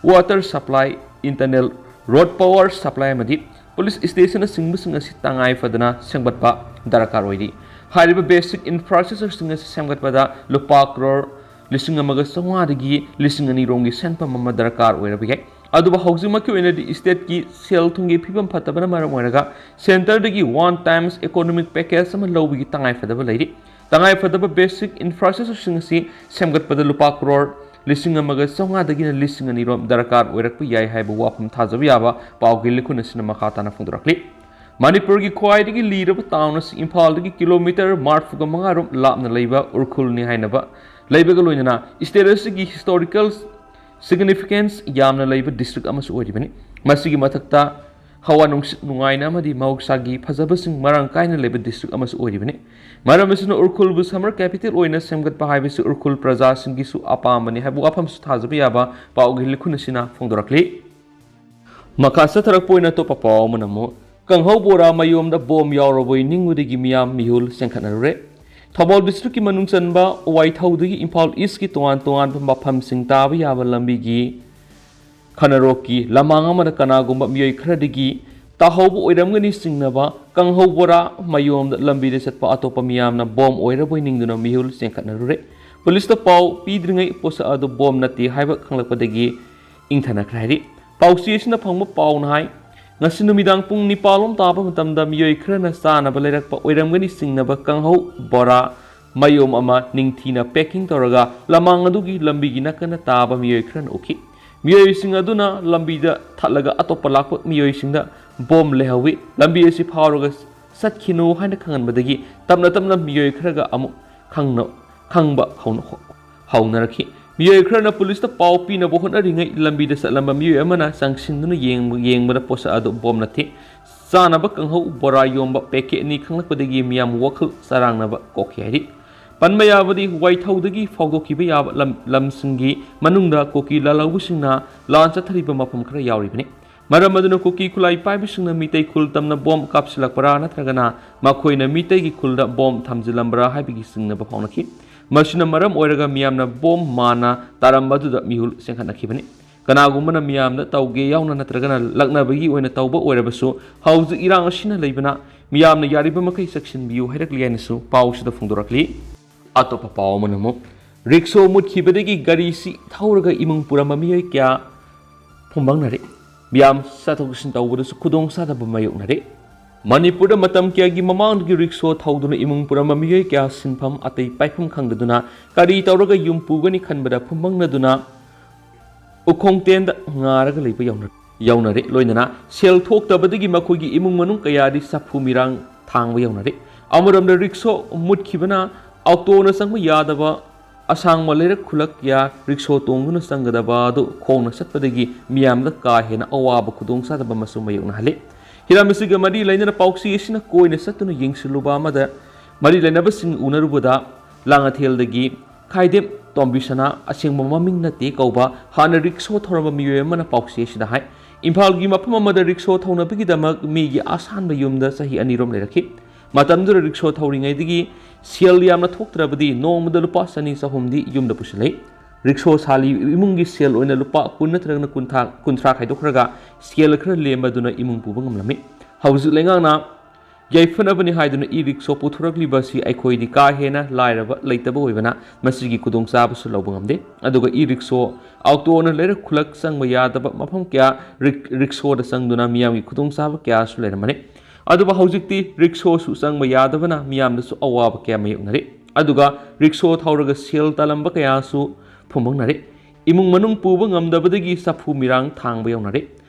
water supply, internal road power supply ꯑꯃꯗꯤ police stationꯅ ꯆꯤꯡꯕꯁꯤꯡ ꯑꯁꯤ ꯇꯉꯥꯏ ꯐꯗꯅ ꯁꯦꯝꯒꯠꯄ ꯗꯔꯀꯥꯔ ꯑꯣꯏꯔꯤ꯫ ꯍꯥꯏꯔꯤꯕ basic infrastructureꯁꯤꯡ ꯑꯁꯤ ꯁꯦꯝꯒꯠꯄꯗ ꯂꯨꯄꯥ ꯀ꯭ꯔꯣꯔ ꯂꯤꯁꯤꯡ ꯑꯃꯒ ꯆꯥꯝꯃꯉꯥꯗꯒꯤ ꯂꯤꯁꯤꯡ ꯑꯅꯤ ꯔꯣꯝꯒꯤ ꯁꯦꯟꯐꯝ ꯑꯃ ꯗꯔꯀꯥꯔ ꯑꯣꯏꯔꯕ ꯌꯥꯏ꯫ ꯑꯗꯨꯕꯨ ꯍꯧꯖꯤꯛꯃꯛꯀꯤ ꯑꯣꯏꯅꯗꯤ stateꯀꯤ ꯁꯦꯜ ꯊꯨꯝꯒꯤ ꯐꯤꯕꯝ ꯐꯠꯇꯕꯅ ꯃꯔꯝ ꯑꯣꯏꯔꯒ centreꯗꯒꯤ one times economic package ꯑꯃ ꯂꯧꯕꯒꯤ ꯇꯉꯥꯏꯐꯗꯕ ꯂꯩꯔꯤ꯫ ꯇꯉꯥꯏꯐꯗꯕ basic infrastructureꯁꯤꯡ ꯑꯁꯤ ꯁꯦꯝꯒꯠꯄꯗ ꯂꯨꯄꯥ ꯀ꯭ꯔꯣꯔ ꯂꯤꯁꯤꯡ ꯑꯃꯒ ꯆꯥꯝꯃꯉꯥꯗꯒꯤꯅ ꯂꯤꯁꯤꯡ ꯑꯅꯤ ꯔꯣꯝ ꯗꯔꯀꯥꯔ ꯑꯣꯏꯔꯛꯄ ꯌꯥꯏ ꯍꯥꯏꯕ ꯋꯥꯐꯝ ꯊꯥꯖꯕ ꯌꯥꯕ ꯄꯥꯎꯒꯤ ꯂꯤꯈꯨꯟ ꯑꯁꯤꯅ ꯃꯈꯥ ꯇꯥꯅ ꯐꯣꯡꯗꯣꯔꯛꯂꯤ꯫ ꯃꯅꯤꯄꯨꯔꯒꯤ ꯈ꯭ꯋꯥꯏꯗꯒꯤ ꯂꯤꯔꯕ town ꯑꯁꯤ ꯏꯝꯐꯥꯜꯗꯒꯤ ꯀꯤꯂꯣꯃꯤꯇꯔ ꯃꯔꯤꯐꯨꯒ ꯃꯉꯥ ꯔꯣꯝ ꯂꯥꯞꯅ ꯂꯩꯕ ꯎꯔꯈꯨꯜꯅꯤ ꯍꯥꯏꯅꯕ ꯂꯩꯕꯒ ꯂꯣꯏꯅꯅ state ꯑꯁꯤꯒꯤ historical significance ꯌꯥꯝꯅ ꯂꯩꯕ district ꯑꯃꯁꯨ ꯑꯣꯏꯔꯤꯕꯅꯤ꯫ ꯃꯁꯤꯒꯤ ꯃꯊꯛꯇ ꯍꯋꯥ ꯅꯨꯡꯁꯤꯠ ꯅꯨꯡꯉꯥꯏꯅ ꯑꯃꯗꯤ ꯃꯍꯧꯁꯥꯒꯤ ꯐꯖꯕꯁꯤꯡ ꯃꯔꯥꯡ ꯀꯥꯏꯅ ꯂꯩꯕ district ꯑꯃꯁꯨ ꯑꯣꯏꯔꯤꯕꯅꯤ꯫ ꯃꯔꯝ ꯑꯁꯤꯅ ꯎꯔꯈꯨꯜꯕꯨ summer capital ꯑꯣꯏꯅ ꯁꯦꯝꯒꯠꯄ ꯍꯥꯏꯕꯁꯤ ꯎꯔꯈꯨꯜ ꯄ꯭ꯔꯖꯥꯁꯤꯡꯒꯤꯁꯨ ꯑꯄꯥꯝꯕꯅꯤ ꯍꯥꯏꯕ ꯋꯥꯐꯝꯁꯨ ꯊꯥꯖꯕ ꯌꯥꯕ ꯄꯥꯎꯒꯤ ꯂꯤꯈꯨꯟ ꯑꯁꯤꯅ ꯐꯣꯡꯗꯣꯔꯛꯂꯤ꯫ ꯃꯈꯥ ꯆꯠꯊꯔꯛꯄ ꯑꯣꯏꯅ ꯑꯇꯣꯞꯄ ꯄꯥꯎ ꯑꯃꯅ ꯑꯃꯨꯛ ꯀꯥꯡꯍꯧ ꯕꯣꯔꯥ ꯃꯌꯣꯝꯗ ꯕꯣꯝ ꯌꯥꯎꯔꯕꯣꯏ ꯅꯤꯡꯕꯗꯒꯤ ꯃꯤꯌꯥꯝ ꯃꯤꯍꯨꯜ ꯆꯦꯟꯈꯠꯅꯔꯨꯔꯦ꯫ ꯊꯧꯕꯥꯜ districtꯀꯤ ꯃꯅꯨꯡ ꯆꯟꯕ ꯋꯥꯏꯊꯧꯗꯒꯤ ꯏꯝꯐꯥꯜ Eastꯀꯤ ꯇꯣꯉꯥꯟ ꯇꯣꯉꯥꯟꯕ ꯃꯐꯝꯁꯤꯡ ꯇꯥꯕ ꯌꯥꯕ ꯂꯝꯕꯤꯒꯤ ꯈꯅꯔꯣꯛꯀꯤ ꯂꯃꯥꯡ ꯑꯃꯗ ꯀꯅꯥꯒꯨꯝꯕ ꯃꯤꯑꯣꯏ ꯈꯔꯗꯒꯤ ꯇꯥꯍꯧꯕ ꯑꯣꯏꯔꯝꯒꯅꯤ ꯆꯤꯡꯅꯕ ꯀꯥꯡꯍꯧ ꯕꯣꯔꯥ ꯃꯌꯣꯝꯗ ꯂꯝꯕꯤꯗ ꯆꯠꯄ ꯑꯇꯣꯞꯄ ꯃꯤꯌꯥꯝꯅ ꯕꯣꯝ ꯑꯣꯏꯔꯕꯣꯏ ꯅꯤꯡꯗꯨꯅ ꯃꯤꯍꯨꯜ ꯆꯦꯟꯈꯠꯅꯔꯨꯔꯦ꯫ ꯄꯨꯂꯤꯁꯇ ꯄꯥꯎ ꯄꯤꯗ꯭ꯔꯤꯉꯩ ꯄꯣꯠꯁꯛ ꯑꯗꯨ ꯕꯣꯝ ꯅꯠꯇꯦ ꯍꯥꯏꯕ ꯈꯪꯂꯛꯄꯗꯒꯤ ꯏꯪꯊꯅꯈ꯭ꯔꯦ ꯍꯥꯏꯔꯤ꯫ ꯄꯥꯎꯆꯦ ꯑꯁꯤꯅ ꯐꯪꯕ ꯄꯥꯎꯅ ꯍꯥꯏ, ꯉꯁꯤ ꯅꯨꯃꯤꯗꯥꯡ ꯄꯨꯡ ꯅꯤꯄꯥꯜ ꯂꯣꯝ ꯇꯥꯕ ꯃꯇꯝꯗ ꯃꯤꯑꯣꯏ ꯈꯔꯅ ꯆꯥꯅꯕ ꯂꯩꯔꯛꯄ ꯑꯣꯏꯔꯝꯒꯅꯤ ꯆꯤꯡꯅꯕ ꯀꯥꯡꯍꯧ ꯕꯣꯔꯥ ꯃꯌꯣꯝ ꯑꯃ ꯅꯤꯡꯊꯤꯅ packing ꯇꯧꯔꯒ ꯂꯃꯥꯡ ꯑꯗꯨꯒꯤ ꯂꯝꯕꯤꯒꯤ ꯅꯥꯀꯟꯗ ꯇꯥꯕ ꯃꯤꯑꯣꯏ ꯈꯔꯅ ꯎꯈꯤ꯫ ꯃꯤꯑꯣꯏꯁꯤꯡ ꯑꯗꯨꯅ ꯂꯝꯕꯤꯗ ꯊꯠꯂꯒ ꯑꯇꯣꯞꯄ ꯂꯥꯛꯄ ꯃꯤꯑꯣꯏꯁꯤꯡꯗ ꯕꯣꯝ ꯂꯩꯍꯧꯋꯤ, ꯂꯝꯕꯤ ꯑꯁꯤ ꯐꯥꯎꯔꯒ ꯆꯠꯈꯤꯅꯨ ꯍꯥꯏꯅ ꯈꯪꯍꯟꯕꯗꯒꯤ ꯇꯞꯅ ꯇꯞꯅ ꯃꯤꯑꯣꯏ ꯈꯔꯒ ꯑꯃꯨꯛ ꯈꯪꯅ-, ꯈꯪꯕ ꯍꯧꯅ-, ꯍꯧꯅꯔꯛꯈꯤ꯫ ꯃꯤꯑꯣꯏ ꯈꯔꯅ ꯄꯨꯂꯤꯁꯇ ꯄꯥꯎ ꯄꯤꯅꯕ ꯍꯣꯠꯅꯔꯤꯉꯩ ꯂꯝꯕꯤꯗ ꯆꯠꯂꯝꯕ ꯃꯤꯑꯣꯏ ꯑꯃꯅ ꯆꯪꯁꯤꯟꯗꯨꯅ ꯌꯦꯡꯕ-, ꯌꯦꯡꯕꯗ ꯄꯣꯠꯁꯛ ꯑꯗꯨ ꯕꯣꯝ ꯅꯠꯇꯦ꯫ ꯆꯥꯅꯕ ꯀꯥꯡꯍꯧ ꯕꯣꯔꯥ ꯌꯣꯟꯕ packet ꯑꯅꯤ ꯈꯪꯂꯛꯄꯗꯒꯤ ꯃꯤꯌꯥꯝ ꯋꯥꯈꯜ ꯆꯔꯥꯡꯅꯕ ꯀꯣꯛꯈꯤ ꯍꯥꯏꯔꯤ꯫ ꯄꯟꯕ ꯌꯥꯕꯗꯤ ꯋꯥꯏꯊꯧꯗꯒꯤ ꯐꯥꯎꯗꯣꯛꯈꯤꯕ ꯌꯥꯕ ꯂꯝ-, ꯂꯝꯁꯤꯡꯒꯤ ꯃꯅꯨꯡꯗ ꯀꯨꯀꯤ ꯂꯥꯜꯍꯧꯕꯁꯤꯡꯅ ꯂꯥꯟ ꯆꯠꯊꯔꯤꯕ ꯃꯐꯝ ꯈꯔ ꯌꯥꯎꯔꯤꯕꯅꯤ꯫ ꯃꯔꯝ ꯑꯗꯨꯅ ꯀꯨꯀꯤ ꯈꯨꯠꯂꯥꯏ ꯄꯥꯏꯕꯁꯤꯡꯅ ꯃꯤꯇꯩ ꯈꯨꯜ ꯇꯝꯅ ꯕꯣꯝ ꯀꯥꯞꯁꯤꯜꯂꯛꯄ꯭ꯔꯥ ꯅꯠꯇ꯭ꯔꯒꯅ ꯃꯈꯣꯏꯅ ꯃꯤꯇꯩꯒꯤ ꯈꯨꯜꯗ ꯕꯣꯝ ꯊꯝꯖꯤꯜꯂꯝꯕ꯭ꯔꯥ ꯍꯥꯏꯕꯒꯤ ꯆꯤꯡꯅꯕ ꯐꯥꯎꯅꯈꯤ꯫ ꯃꯁꯤꯅ ꯃꯔꯝ ꯑꯣꯏꯔꯒ ꯃꯤꯌꯥꯝꯅ ꯕꯣꯝ ꯃꯥꯟꯅ ꯇꯥꯔꯝꯕ ꯑꯗꯨꯗ ꯃꯤꯍꯨꯜ ꯆꯦꯟꯈꯠꯅꯈꯤꯕꯅꯤ꯫ ꯀꯅꯥꯒꯨꯝꯕꯅ ꯃꯤꯌꯥꯝꯗ ꯇꯧꯒꯦ ꯌꯥꯎꯅ ꯅꯠꯇ꯭ꯔꯒꯅ ꯂꯛꯅꯕꯒꯤ ꯑꯣꯏꯅ ꯇꯧꯕ ꯑꯣꯏꯔꯕꯁꯨ ꯍꯧꯖꯤꯛ ꯏꯔꯥꯡ ꯑꯁꯤꯅ ꯂꯩꯕꯅ ꯃꯤꯌꯥꯝꯅ ꯌꯥꯔꯤꯕ ꯃꯈꯩ ꯆꯦꯛꯁꯤꯟꯕꯤꯌꯨ ꯍꯥꯏꯔꯛꯂꯤ ꯍꯥꯏꯅꯁꯨ ꯄꯥꯎꯁꯤꯗ ꯐꯣꯡꯗꯣꯔꯛꯂꯤ꯫ ꯑꯇꯣꯞꯄ ꯄꯥꯎ ꯑꯃꯅ ꯑꯃꯨꯛ ꯔꯤꯛꯁꯣ ꯃꯨꯠꯈꯤꯕꯗꯒꯤ ꯒꯥꯔꯤꯁꯤ ꯊꯧꯔꯒ ꯏꯃꯨꯡ ꯄꯨꯔꯝꯕ ꯃꯤꯑꯣꯏ ꯀꯌꯥ ꯐꯨꯝꯕꯪꯅꯔꯦ꯫ ꯃꯤꯌꯥꯝ ꯆꯠꯊꯣꯛ ꯆꯠꯁꯤꯟ ꯇꯧꯕꯗꯁꯨ ꯈꯨꯗꯣꯡꯆꯥꯗꯕ ꯃꯥꯌꯣꯛꯅꯔꯦ꯫ ꯃꯅꯤꯄꯨꯔꯗ ꯃꯇꯝ ꯀꯌꯥꯒꯤ ꯃꯃꯥꯡꯗꯒꯤ ꯔꯤꯛꯁꯣ ꯊꯧꯗꯨꯅ ꯏꯃꯨꯡ ꯄꯨꯔꯝꯕ ꯃꯤꯑꯣꯏ ꯀꯌꯥ ꯁꯤꯟꯐꯝ ꯑꯇꯩ ꯄꯥꯏꯐꯝ ꯈꯪꯗꯗꯨꯅ ꯀꯔꯤ ꯇꯧꯔꯒ ꯌꯨꯝ ꯄꯨꯒꯅꯤ ꯈꯟꯕꯗ ꯐꯨꯝꯕꯪꯅꯗꯨꯅ ꯎꯈꯣꯡ ꯇꯦꯟꯗ ꯉꯥꯔꯒ ꯂꯩꯕ ꯌꯥꯎꯅ-, ꯌꯥꯎꯅꯔꯦ꯫ ꯂꯣꯏꯅꯅ ꯁꯦꯜ ꯊꯣꯛꯇꯕꯗꯒꯤ ꯃꯈꯣꯏꯒꯤ ꯏꯃꯨꯡ ꯃꯅꯨꯡ ꯀꯌꯥꯗꯤ ꯆꯐꯨ ꯃꯤꯔꯥꯡ ꯊꯥꯡꯕ ꯌꯥꯎꯅꯔꯦ꯫ ꯑꯃꯔꯣꯝꯗ ꯔꯤꯛꯁꯣ ꯃꯨꯠꯈꯤꯕꯅ ꯑꯣꯛꯇꯣꯅ ꯆꯪꯕ ꯌꯥꯗꯕ ꯑꯁꯥꯡꯕ ꯂꯩꯔꯛ ꯈꯨꯂꯛ ꯀꯌꯥ ꯔꯤꯛꯁꯣ ꯇꯣꯡꯗꯨꯅ ꯆꯪꯒꯗꯕ ꯑꯗꯨ ꯈꯣꯡꯅ ꯆꯠꯄꯗꯒꯤ ꯃꯤꯌꯥꯝꯗ ꯀꯥ ꯍꯦꯟꯅ ꯑꯋꯥꯕ ꯈꯨꯗꯣꯡꯆꯥꯗꯕ ꯑꯃꯁꯨ ꯃꯥꯌꯣꯛꯅꯍꯜꯂꯤ꯫ ꯍꯤꯔꯝ ꯑꯁꯤꯒ ꯃꯔꯤ ꯂꯩꯅꯅ ꯄꯥꯎꯆꯦ ꯑꯁꯤꯅ ꯀꯣꯏꯅ ꯆꯠꯇꯨꯅ ꯌꯦꯡꯁꯤꯜꯂꯨꯕ ꯑꯃꯗ ꯃꯔꯤ ꯂꯩꯅꯕꯁꯤꯡ ꯎꯅꯔꯨꯕꯗ ꯂꯥꯡꯉꯊꯦꯜꯗꯒꯤ ꯈꯥꯏꯗꯦꯝ ꯇꯣꯝꯕꯤꯁꯅꯥ, ꯑꯁꯦꯡꯕ ꯃꯃꯤꯡ ꯅꯠꯇꯦ ꯀꯧꯕ, ꯍꯥꯟꯅ ꯔꯤꯛꯁꯣ ꯊꯧꯔꯝꯕ ꯃꯤꯑꯣꯏ ꯑꯃꯅ ꯄꯥꯎꯆꯦ ꯑꯁꯤꯗ ꯍꯥꯏ꯫ ꯏꯝꯐꯥꯜꯒꯤ ꯃꯐꯝ ꯑꯃꯗ ꯔꯤꯛꯁꯣ ꯊꯧꯅꯕꯒꯤꯗꯃꯛ ꯃꯤꯒꯤ ꯑꯁꯥꯟꯕ ꯌꯨꯝꯗ ꯆꯍꯤ ꯑꯅꯤꯔꯣꯝ ꯂꯩꯔꯛꯈꯤ꯫ ꯃꯇꯝꯗꯨꯗ ꯔꯤꯛꯁꯣ ꯊꯧꯔꯤꯉꯩꯗꯒꯤ ꯁꯦꯜ ꯌꯥꯝꯅ ꯊꯣꯛꯇ꯭ꯔꯕꯗꯤ ꯅꯣꯡꯃꯗ ꯂꯨꯄꯥ ꯆꯅꯤ ꯆꯍꯨꯝꯗꯤ ꯌꯨꯝꯗ ꯄꯨꯁꯤꯜꯂꯛꯏ꯫ ꯔꯤꯛꯁꯣ ꯁꯥꯜꯂꯤ ꯏꯃꯨꯡꯒꯤ ꯁꯦꯜ ꯑꯣꯏꯅ ꯂꯨꯄꯥ ꯀꯨꯟ ꯅꯠꯇ꯭ꯔꯒꯅ ꯀꯨꯟꯊ꯭ꯔꯥ, ꯀꯨꯟꯊ꯭ꯔꯥ ꯈꯥꯏꯗꯣꯛꯈ꯭ꯔꯒ ꯁꯦꯜ ꯈꯔ ꯂꯦꯝꯕꯗꯨꯅ ꯏꯃꯨꯡ ꯄꯨꯕ ꯉꯝꯂꯝꯃꯤ꯫ ꯍꯧꯖꯤꯛ ꯂꯩꯉꯥꯛꯅ ꯌꯥꯏꯐꯅꯕꯅꯤ ꯍꯥꯏꯗꯨꯅ ꯏ ꯔꯤꯛꯁꯣ ꯄꯨꯊꯣꯔꯛꯂꯤꯕ ꯑꯁꯤ ꯑꯩꯈꯣꯏꯗꯤ ꯀꯥ ꯍꯦꯟꯅ ꯂꯥꯏꯔꯕ ꯂꯩꯇꯕ ꯑꯣꯏꯕꯅ ꯃꯁꯤꯒꯤ ꯈꯨꯗꯣꯡꯆꯥꯕꯁꯨ ꯂꯧꯕ ꯉꯝꯗꯦ꯫ ꯑꯗꯨꯒ ꯏ ꯔꯤꯛꯁꯣ, ꯑꯣꯛꯇꯣꯅ ꯂꯩꯔꯛ ꯈꯨꯂꯛ ꯆꯪꯕ ꯌꯥꯗꯕ ꯃꯐꯝ ꯀꯌꯥ ꯔꯤꯛ-, ꯔꯤꯛꯁꯣꯗ ꯆꯪꯗꯨꯅ ꯃꯤꯌꯥꯝꯒꯤ ꯈꯨꯗꯣꯡꯆꯥꯕ ꯀꯌꯥꯁꯨ ꯂꯩꯔꯝꯕꯅꯤ꯫ ꯑꯗꯨꯕꯨ ꯍꯧꯖꯤꯛꯇꯤ ꯔꯤꯛꯁꯣꯁꯨ ꯆꯪꯕ ꯌꯥꯗꯕꯅ ꯃꯤꯌꯥꯝꯗꯁꯨ ꯑꯋꯥꯕ ꯀꯌꯥ ꯃꯥꯌꯣꯛꯅꯔꯤ꯫ ꯑꯗꯨꯒ ꯔꯤꯛꯁꯣ ꯊꯧꯔꯒ ꯁꯦꯜ ꯇꯥꯜꯂꯝꯕ ꯀꯌꯥꯁꯨ ꯐꯨꯝꯕꯪꯅꯔꯦ꯫ ꯏꯃꯨꯡ ꯃꯅꯨꯡ ꯄꯨꯕ ꯉꯝꯗꯕꯗꯒꯤ ꯆꯐꯨ ꯃꯤꯔꯥꯡ ꯊꯥꯡꯕ ꯌꯧꯅꯔꯦ꯫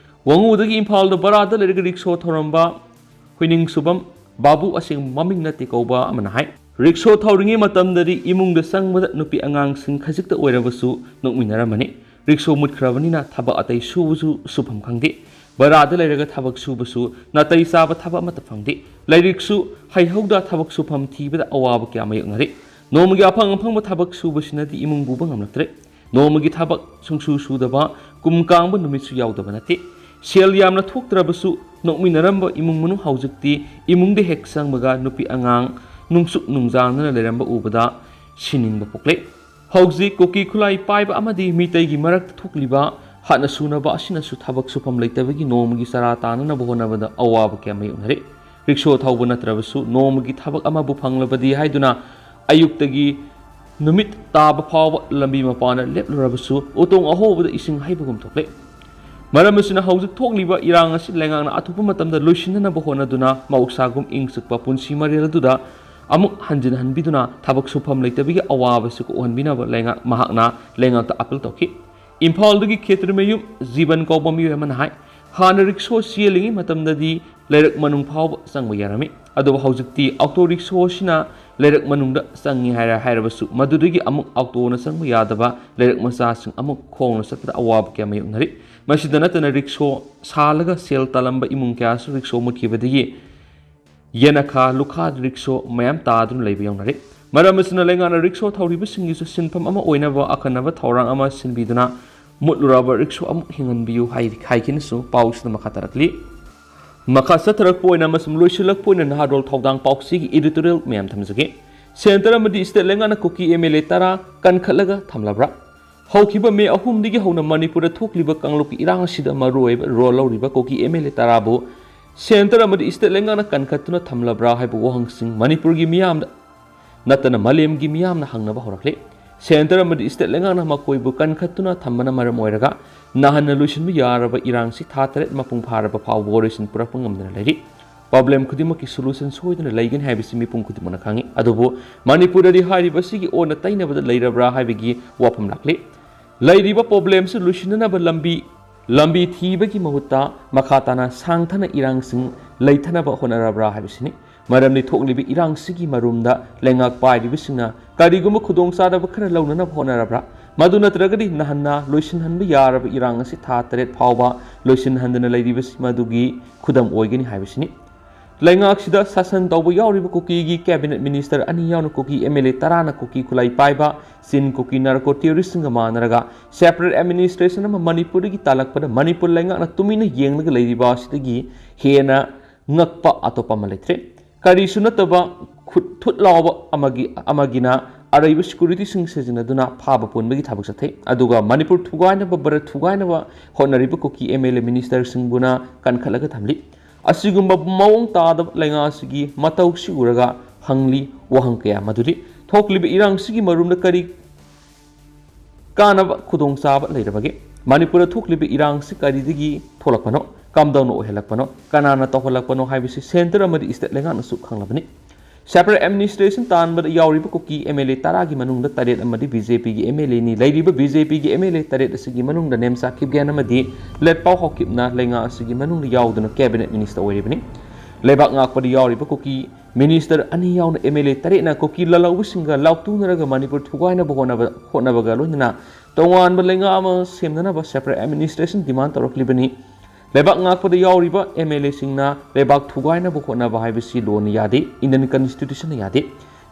ꯋꯥꯉꯨꯗꯒꯤ ꯏꯝꯐꯥꯜꯗ ꯚꯔꯥꯗ ꯂꯩꯔꯒ ꯔꯤꯛꯁꯣ ꯊꯧꯔꯝꯕ ꯍꯨꯏꯅꯤꯡꯁꯨꯕꯝ ꯕꯥꯕꯨ ꯑꯁꯦꯡꯕ ꯃꯃꯤꯡ ꯅꯠꯇꯦ ꯀꯧꯕ ꯑꯃꯅ ꯍꯥꯏ, ꯔꯤꯛꯁꯣ ꯊꯧꯔꯤꯉꯩ ꯃꯇꯝꯗꯗꯤ ꯏꯃꯨꯡꯗ ꯆꯪꯕꯗ ꯅꯨꯄꯤ ꯑꯉꯥꯡꯁꯤꯡ ꯈꯖꯤꯛꯇ ꯑꯣꯏꯔꯕꯁꯨ ꯅꯣꯛꯃꯤꯟꯅꯔꯝꯃꯅꯤ꯫ ꯔꯤꯛꯁꯣ ꯃꯨꯠꯈ꯭ꯔꯕꯅꯤꯅ ꯊꯕꯛ ꯑꯇꯩ ꯁꯨꯕꯁꯨ ꯁꯨꯐꯝ ꯈꯪꯗꯦ꯫ ꯚꯔꯥꯗ ꯂꯩꯔꯒ ꯊꯕꯛ ꯁꯨꯕꯁꯨ ꯅꯥꯇꯩ ꯆꯥꯕ ꯊꯕꯛ ꯑꯃꯠꯇ ꯐꯪꯗꯦ꯫ ꯂꯥꯏꯔꯤꯛꯁꯨ ꯍꯩꯍꯧꯗ ꯊꯕꯛ ꯁꯨꯐꯝ ꯊꯤꯕꯗ ꯑꯋꯥꯕ ꯀꯌꯥ ꯃꯥꯌꯣꯛꯅꯔꯦ꯫ ꯅꯣꯡꯃꯒꯤ ꯑꯐꯪ ꯑꯐꯪꯕ ꯊꯕꯛ ꯁꯨꯕꯁꯤꯅꯗꯤ ꯏꯃꯨꯡ ꯄꯨꯕ ꯉꯝꯂꯛꯇ꯭ꯔꯦ꯫ ꯅꯣꯡꯃꯒꯤ ꯊꯕꯛ ꯁꯨꯡꯁꯨ ꯁꯨꯗꯕ, ꯀꯨꯝ ꯀꯥꯡꯕ ꯅꯨꯃꯤꯠꯁꯨ ꯌꯥꯎꯗꯕ ꯅꯠꯇꯦ꯫ ꯁꯦꯜ ꯌꯥꯝꯅ ꯊꯣꯛꯇ꯭ꯔꯕꯁꯨ ꯅꯣꯛꯃꯤꯟꯅꯔꯝꯕ ꯏꯃꯨꯡ ꯃꯅꯨꯡ ꯍꯧꯖꯤꯛꯇꯤ ꯏꯃꯨꯡꯗ ꯍꯦꯛ ꯆꯪꯕꯒ ꯅꯨꯄꯤ ꯑꯉꯥꯡ ꯅꯨꯡꯁꯨꯛ ꯅꯨꯡꯖꯥꯡꯗꯅ ꯂꯩꯔꯝꯕ ꯎꯕꯗ ꯁꯤꯅꯤꯡꯕ ꯄꯣꯛꯂꯦ꯫ ꯍꯧꯖꯤꯛ ꯀꯨꯀꯤ ꯈꯨꯠꯂꯥꯏ ꯄꯥꯏꯕ ꯑꯃꯗꯤ ꯃꯤꯇꯩꯒꯤ ꯃꯔꯛꯇ ꯊꯣꯛꯂꯤꯕ ꯍꯥꯠꯅ ꯁꯨꯅꯕ ꯑꯁꯤꯅꯁꯨ ꯊꯕꯛ ꯁꯨꯐꯝ ꯂꯩꯇꯕꯒꯤ ꯅꯣꯡꯃꯒꯤ ꯆꯔꯥ ꯇꯥꯅꯅꯕ ꯍꯣꯠꯅꯕꯗ ꯑꯋꯥꯕ ꯀꯌꯥ ꯃꯥꯌꯣꯛꯅꯔꯤ꯫ ꯔꯤꯛꯁꯣ ꯊꯧꯕ ꯅꯠꯇ꯭ꯔꯕꯁꯨ ꯅꯣꯡꯃꯒꯤ ꯊꯕꯛ ꯑꯃꯕꯨ ꯐꯪꯂꯕꯗꯤ ꯍꯥꯏꯗꯨꯅ ꯑꯌꯨꯛꯇꯒꯤ ꯅꯨꯃꯤꯠ ꯇꯥꯕ ꯐꯥꯎꯕ ꯂꯝꯕꯤ ꯃꯄꯥꯟꯗ ꯂꯦꯞꯂꯨꯔꯕꯁꯨ ꯎꯇꯣꯡ ꯑꯍꯣꯕꯗ ꯏꯁꯤꯡ ꯍꯩꯕꯒꯨꯝ ꯊꯣꯛꯂꯦ꯫ ꯃꯔꯝ ꯑꯁꯤꯅ ꯍꯧꯖꯤꯛ ꯊꯣꯛꯂꯤꯕ ꯏꯔꯥꯡ ꯑꯁꯤ ꯂꯩꯉꯥꯛꯅ ꯑꯊꯨꯕ ꯃꯇꯝꯗ ꯂꯣꯏꯁꯤꯟꯅꯅꯕ ꯍꯣꯠꯅꯗꯨꯅ ꯃꯍꯧꯁꯥꯒꯨꯝ ꯏꯪ ꯆꯤꯛꯄ ꯄꯨꯟꯁꯤ ꯃꯔꯦꯜ ꯑꯗꯨꯗ ꯑꯃꯨꯛ ꯍꯟꯖꯤꯟꯍꯟꯕꯤꯗꯨꯅ ꯊꯕꯛ ꯁꯨꯐꯝ ꯂꯩꯇꯕꯒꯤ ꯑꯋꯥꯕꯁꯤ ꯀꯣꯛꯍꯟꯕꯤꯅꯕ ꯂꯩꯉꯥꯛ, ꯃꯍꯥꯛꯅ ꯂꯩꯉꯥꯛꯇ ꯑꯥꯄꯤꯜ ꯇꯧꯈꯤ꯫ ꯏꯝꯐꯥꯜꯗꯒꯤ ꯈꯦꯇ꯭ꯔꯤꯃꯌꯨꯝ ꯖꯤꯕꯟ ꯀꯧꯕ ꯃꯤꯑꯣꯏ ꯑꯃꯅ ꯍꯥꯏ, ꯍꯥꯟꯅ ꯔꯤꯛꯁꯣ ꯆꯦꯜꯂꯤꯉꯩ ꯃꯇꯝꯗꯗꯤ ꯂꯩꯔꯛ ꯃꯅꯨꯡ ꯐꯥꯎꯕ ꯆꯪꯕ ꯌꯥꯔꯝꯃꯤ, ꯑꯗꯨꯕꯨ ꯍꯧꯖꯤꯛꯇꯤ ꯑꯣꯇꯣ ꯔꯤꯛꯁꯣ ꯑꯁꯤꯅ ꯂꯩꯔꯛ ꯃꯅꯨꯡꯗ ꯆꯪꯉꯤ ꯍꯥꯏꯔ ꯍꯥꯏꯔꯕꯁꯨ ꯃꯗꯨꯗꯒꯤ ꯑꯃꯨꯛ ꯑꯣꯇꯣꯅ ꯆꯪꯕ ꯌꯥꯗꯕ ꯂꯩꯔꯛ ꯃꯆꯥꯁꯤꯡ ꯑꯃꯨꯛ ꯈꯣꯡꯅ ꯆꯠꯄꯗ ꯑꯋꯥꯕ ꯀꯌꯥ ꯃꯥꯌꯣꯛꯅꯔꯤ꯫ ꯃꯁꯤꯗ ꯅꯠꯇꯅ ꯔꯤꯛꯁꯣ ꯁꯥꯜꯂꯒ ꯁꯦꯜ ꯇꯥꯜꯂꯝꯕ ꯏꯃꯨꯡ ꯀꯌꯥꯁꯨ ꯔꯤꯛꯁꯣ ꯃꯨꯠꯈꯤꯕꯗꯒꯤ ꯌꯦꯅꯈꯥ ꯂꯨꯈꯥ ꯔꯤꯛꯁꯣ ꯃꯌꯥꯝ ꯇꯥꯗꯨꯅ ꯂꯩꯕ ꯌꯥꯎꯅꯔꯦ꯫ ꯃꯔꯝ ꯑꯁꯤꯅ ꯂꯩꯉꯥꯛꯅ ꯔꯤꯛꯁꯣ ꯊꯧꯔꯤꯕꯁꯤꯡꯒꯤꯁꯨ ꯁꯤꯟꯐꯝ ꯑꯃ ꯑꯣꯏꯅꯕ ꯑꯈꯟꯅꯕ ꯊꯧꯔꯥꯡ ꯑꯃ ꯁꯤꯟꯕꯤꯗꯨꯅ ꯃꯨꯠꯂꯨꯔꯕ ꯔꯤꯛꯁꯣ ꯑꯃꯨꯛ ꯍꯤꯡꯍꯟꯕꯤꯌꯨ ꯍꯥꯏ-, ꯍꯥꯏꯈꯤꯅꯁꯨ ꯄꯥꯎꯁꯤꯗ ꯃꯈꯥ ꯇꯥꯔꯛꯂꯤ꯫ ꯃꯈꯥ ꯆꯠꯊꯔꯛꯄ ꯑꯣꯏꯅ ꯑꯃꯁꯨꯡ ꯂꯣꯏꯁꯤꯜꯂꯛꯄ ꯑꯣꯏꯅ ꯅꯍꯥꯔꯣꯜ ꯊꯧꯗꯥꯡ ꯄꯥꯎꯆꯦꯒꯤ editorial ꯃꯌꯥꯝ ꯊꯝꯖꯒꯦ꯫ Centre ꯑꯃꯗꯤ state ꯂꯩꯉꯥꯛꯅ ꯀꯨꯀꯤ MLA ꯇꯔꯥ ꯀꯟꯈꯠꯂꯒ ꯊꯝꯂꯕ꯭ꯔꯥ? ꯍꯧꯈꯤꯕ ꯃꯦ ꯑꯍꯨꯝꯗꯒꯤ ꯍꯧꯅ ꯃꯅꯤꯄꯨꯔꯗ ꯊꯣꯛꯂꯤꯕ ꯀꯥꯡꯂꯨꯞꯀꯤ ꯏꯔꯥꯡ ꯑꯁꯤꯗ ꯃꯔꯨꯑꯣꯏꯕ role ꯂꯧꯔꯤꯕ ꯀꯨꯀꯤ MLA ꯇꯔꯥꯕꯨ centre ꯑꯃꯗꯤ state ꯂꯩꯉꯥꯛꯅ ꯀꯟꯈꯠꯇꯨꯅ ꯊꯝꯂꯕ꯭ꯔꯥ ꯍꯥꯏꯕ ꯋꯥꯍꯪꯁꯤꯡ ꯃꯅꯤꯄꯨꯔꯒꯤ ꯃꯤꯌꯥꯝꯗ ꯅꯠꯇꯅ ꯃꯥꯂꯦꯝꯒꯤ ꯃꯤꯌꯥꯝꯅ ꯍꯪꯅꯕ ꯍꯧꯔꯛꯂꯦ꯫ Centre ꯑꯃꯗꯤ state ꯂꯩꯉꯥꯛꯅ ꯃꯈꯣꯏꯕꯨ ꯀꯟꯈꯠꯇꯨꯅ ꯊꯝꯕꯅ ꯃꯔꯝ ꯑꯣꯏꯔꯒ ꯅꯥꯍꯟꯅ ꯂꯣꯏꯁꯤꯟꯕ ꯌꯥꯔꯕ ꯏꯔꯥꯡꯁꯤ ꯊꯥ ꯇꯔꯦꯠ ꯃꯄꯨꯡ ꯐꯥꯔꯕ ꯐꯥꯎꯕ ꯋꯥꯔꯣꯏꯁꯤꯟ ꯄꯨꯔꯛꯄ ꯉꯝꯗꯅ ꯂꯩꯔꯤ꯫ ꯄ꯭ꯔꯣꯕ꯭ꯂꯦꯝ ꯈꯨꯗꯤꯡꯃꯛꯀꯤ ꯁꯣꯂꯨꯁꯟ ꯁꯣꯏꯗꯅ ꯂꯩꯒꯅꯤ ꯍꯥꯏꯕꯁꯤ ꯃꯤꯄꯨꯝ ꯈꯨꯗꯤꯡꯃꯛꯅ ꯈꯪꯏ꯫ ꯑꯗꯨꯕꯨ ꯃꯅꯤꯄꯨꯔꯗꯗꯤ ꯍꯥꯏꯔꯤꯕ ꯑꯁꯤꯒꯤ ꯑꯣꯟꯅ ꯇꯩꯅꯕꯗ ꯂꯩꯔꯕ꯭ꯔꯥ ꯍꯥꯏꯕꯒꯤ ꯋꯥꯐꯝ ꯂꯥꯛꯂꯤ꯫ ꯂꯩꯔꯤꯕ ꯄ꯭ꯔꯣꯕ꯭ꯂꯦꯝꯁꯨ ꯂꯣꯏꯁꯤꯟꯅꯅꯕ ꯂꯝꯕꯤ ꯂꯝꯕꯤ ꯊꯤꯕꯒꯤ ꯃꯍꯨꯠꯇ ꯃꯈꯥ ꯇꯥꯅ ꯁꯥꯡꯊꯅ ꯏꯔꯥꯡꯁꯤꯡ ꯂꯩꯊꯅꯕ ꯍꯣꯠꯅꯔꯕ꯭ꯔꯥ ꯍꯥꯏꯕꯁꯤꯅꯤ꯫ ꯃꯔꯝꯗꯤ ꯊꯣꯛꯂꯤꯕ ꯏꯔꯥꯡꯁꯤꯒꯤ ꯃꯔꯨꯝꯗ ꯂꯩꯉꯥꯛ ꯄꯥꯏꯔꯤꯕꯁꯤꯡꯅ ꯀꯔꯤꯒꯨꯝꯕ ꯈꯨꯗꯣꯡꯆꯥꯗꯕ ꯈꯔ ꯂꯧꯅꯅꯕ ꯍꯣꯠꯅꯔꯕ꯭ꯔꯥ? ꯃꯗꯨ ꯅꯠꯇ꯭ꯔꯒꯗꯤ ꯅꯍꯟꯅ ꯂꯣꯏꯁꯤꯟꯍꯟꯕ ꯌꯥꯔꯕ ꯏꯔꯥꯡ ꯑꯁꯤ ꯊꯥ ꯇꯔꯦꯠ ꯐꯥꯎꯕ ꯂꯣꯏꯁꯤꯟꯍꯟꯗꯅ ꯂꯩꯔꯤꯕꯁꯤ ꯃꯗꯨꯒꯤ ꯈꯨꯗꯝ ꯑꯣꯏꯒꯅꯤ ꯍꯥꯏꯕꯁꯤꯅꯤ꯫ ꯂꯩꯉꯥꯛꯁꯤꯗ ꯁꯥꯁꯟ ꯇꯧꯕ ꯌꯥꯎꯔꯤꯕ ꯀꯨꯀꯤꯒꯤ ꯀꯦꯕꯤꯅꯦꯠ ꯃꯤꯅꯤꯁꯇꯔ ꯑꯅꯤ ꯌꯥꯎꯅ ꯀꯨꯀꯤ ꯑꯦꯝ ꯑꯦꯜ ꯑꯦ ꯇꯔꯥꯅ ꯀꯨꯀꯤ ꯈꯨꯠꯂꯥꯏ ꯄꯥꯏꯕ ꯆꯤꯟ ꯀꯨꯀꯤ ꯅꯥꯔꯀꯣ ꯇꯦꯔꯣꯔꯤꯁꯁꯤꯡꯒ ꯃꯥꯟꯅꯔꯒ ꯁꯦꯄꯔꯦꯠ ꯑꯦꯗꯃꯤꯅꯤꯁꯇ꯭ꯔꯦꯁꯟ ꯑꯃ ꯃꯅꯤꯄꯨꯔꯗꯒꯤ ꯇꯥꯜꯂꯛꯄꯗ ꯃꯅꯤꯄꯨꯔ ꯂꯩꯉꯥꯛꯅ ꯇꯨꯃꯤꯟꯅ ꯌꯦꯡꯂꯒ ꯂꯩꯔꯤꯕ ꯑꯁꯤꯗꯒꯤ ꯍꯦꯟꯅ ꯉꯛꯄ ꯑꯇꯣꯞꯄ ꯑꯃ ꯂꯩꯇ꯭ꯔꯦ꯫ ꯀꯔꯤꯁꯨ ꯅꯠꯇꯕ ꯈꯨꯠ ꯊꯨꯠ ꯂꯥꯎꯕ ꯑꯃꯒꯤ ꯑꯃꯒꯤꯅ ꯑꯔꯩꯕ ꯁꯦꯀ꯭ꯌꯨꯔꯤꯇꯤꯁꯤꯡ ꯁꯤꯖꯤꯟꯅꯗꯨꯅ ꯐꯥꯕ ꯄꯨꯟꯕꯒꯤ ꯊꯕꯛ ꯆꯠꯊꯩ꯫ ꯑꯗꯨꯒ ꯃꯅꯤꯄꯨꯔ ꯊꯨꯒꯥꯏꯅꯕ, ꯚꯥꯔꯠ ꯊꯨꯒꯥꯏꯅꯕ ꯍꯣꯠꯅꯔꯤꯕ ꯀꯨꯀꯤ ꯑꯦꯝ ꯑꯦꯜ ꯑꯦ ꯃꯤꯅꯤꯁꯇꯔꯁꯤꯡꯕꯨꯅ ꯀꯟꯈꯠꯂꯒ ꯊꯝꯂꯤ꯫ ꯑꯁꯤꯒꯨꯝꯕ ꯃꯑꯣꯡ ꯇꯥꯗꯕ ꯂꯩꯉꯥꯛ ꯑꯁꯤꯒꯤ ꯃꯇꯧꯁꯤ ꯎꯔꯒ ꯍꯪꯂꯤ ꯋꯥꯍꯪ ꯀꯌꯥ ꯃꯗꯨꯗꯤ ꯊꯣꯛꯂꯤꯕ ꯏꯔꯥꯡꯁꯤꯒꯤ ꯃꯔꯨꯝꯗ ꯀꯔꯤ ꯀꯥꯟꯅꯕ ꯈꯨꯗꯣꯡꯆꯥꯕ ꯂꯩꯔꯕꯒꯦ? ꯃꯅꯤꯄꯨꯔꯗ ꯊꯣꯛꯂꯤꯕ ꯏꯔꯥꯡꯁꯤ ꯀꯔꯤꯗꯒꯤ ꯊꯣꯛꯂꯛꯄꯅꯣ? ꯀꯝꯗꯧꯅ ꯑꯣꯏꯍꯜꯂꯛꯄꯅꯣ? ꯀꯅꯥꯅ ꯇꯧꯍꯜꯂꯛꯄꯅꯣ ꯍꯥꯏꯕꯁꯤ ꯁꯦꯟꯇꯔ ꯑꯃꯗꯤ ꯁ꯭ꯇꯦꯠ ꯂꯩꯉꯥꯛꯅꯁꯨ ꯈꯪꯂꯕꯅꯤ꯫ ꯁꯦꯄꯔꯦꯠ ꯑꯦꯗꯃꯤꯅꯤꯁꯇ꯭ꯔꯦꯁꯟ ꯇꯥꯟꯕꯗ ꯌꯥꯎꯔꯤꯕ ꯀꯨꯀꯤ ꯑꯦꯝ ꯑꯦꯜ ꯑꯦ ꯇꯔꯥꯒꯤ ꯃꯅꯨꯡꯗ ꯇꯔꯦꯠ ꯑꯃꯗꯤ ꯕꯤ ꯖꯦ ꯄꯤꯒꯤ ꯑꯦꯝ ꯑꯦꯜ ꯑꯦꯅꯤ꯫ ꯂꯩꯔꯤꯕ ꯕꯤ ꯖꯦ ꯄꯤꯒꯤ ꯑꯦꯝ ꯑꯦꯜ ꯑꯦ ꯇꯔꯦꯠ ꯑꯁꯤꯒꯤ ꯃꯅꯨꯡꯗ ꯅꯦꯝꯆꯥ ꯈꯤꯞꯒꯦꯟ ꯑꯃꯗꯤ ꯂꯦꯠꯄꯥꯎ ꯍꯥꯎꯀꯤꯞꯅ ꯂꯩꯉꯥꯛ ꯑꯁꯤꯒꯤ ꯃꯅꯨꯡꯗ ꯌꯥꯎꯗꯨꯅ ꯀꯦꯕꯤꯅꯦꯠ ꯃꯤꯅꯤꯁꯇꯔ ꯑꯣꯏꯔꯤꯕꯅꯤ꯫ ꯂꯩꯕꯥꯛ ꯉꯥꯛꯄꯗ ꯌꯥꯎꯔꯤꯕ ꯀꯨꯀꯤ ꯃꯤꯅꯤꯁꯇꯔ ꯑꯅꯤ ꯌꯥꯎꯅ ꯑꯦꯝ ꯑꯦꯜ ꯑꯦ ꯇꯔꯦꯠꯅ ꯀꯨꯀꯤ ꯂꯥꯜꯍꯧꯕꯁꯤꯡꯒ ꯂꯥꯎꯇꯨꯅꯔꯒ ꯃꯅꯤꯄꯨꯔ ꯊꯨꯒꯥꯏꯅꯕ ꯍꯣꯠꯅꯕ ꯍꯣꯠꯅꯕꯒ ꯂꯣꯏꯅꯅ ꯇꯣꯉꯥꯟꯕ ꯂꯩꯉꯥꯛ ꯑꯃ ꯁꯦꯝꯅꯅꯕ ꯁꯦꯄꯔꯦꯠ ꯑꯦꯗꯃꯤꯅꯤꯁꯇ꯭ꯔꯦꯁꯟ ꯗꯤꯃꯥꯟ ꯇꯧꯔꯛꯂꯤꯕꯅꯤ꯫ ꯂꯩꯕꯥꯛ ꯉꯥꯛꯄꯗ ꯌꯥꯎꯔꯤꯕ ꯑꯦꯝ ꯑꯦꯜ ꯑꯦꯁꯤꯡꯅ ꯂꯩꯕꯥꯛ ꯊꯨꯒꯥꯏꯅꯕ ꯍꯣꯠꯅꯕ ꯍꯥꯏꯕꯁꯤ ꯂꯣꯅ ꯌꯥꯗꯦ, ꯏꯟꯗꯤꯌꯟ ꯀꯟꯁꯇꯤꯇ꯭ꯌꯨꯁꯟꯅ ꯌꯥꯗꯦ꯫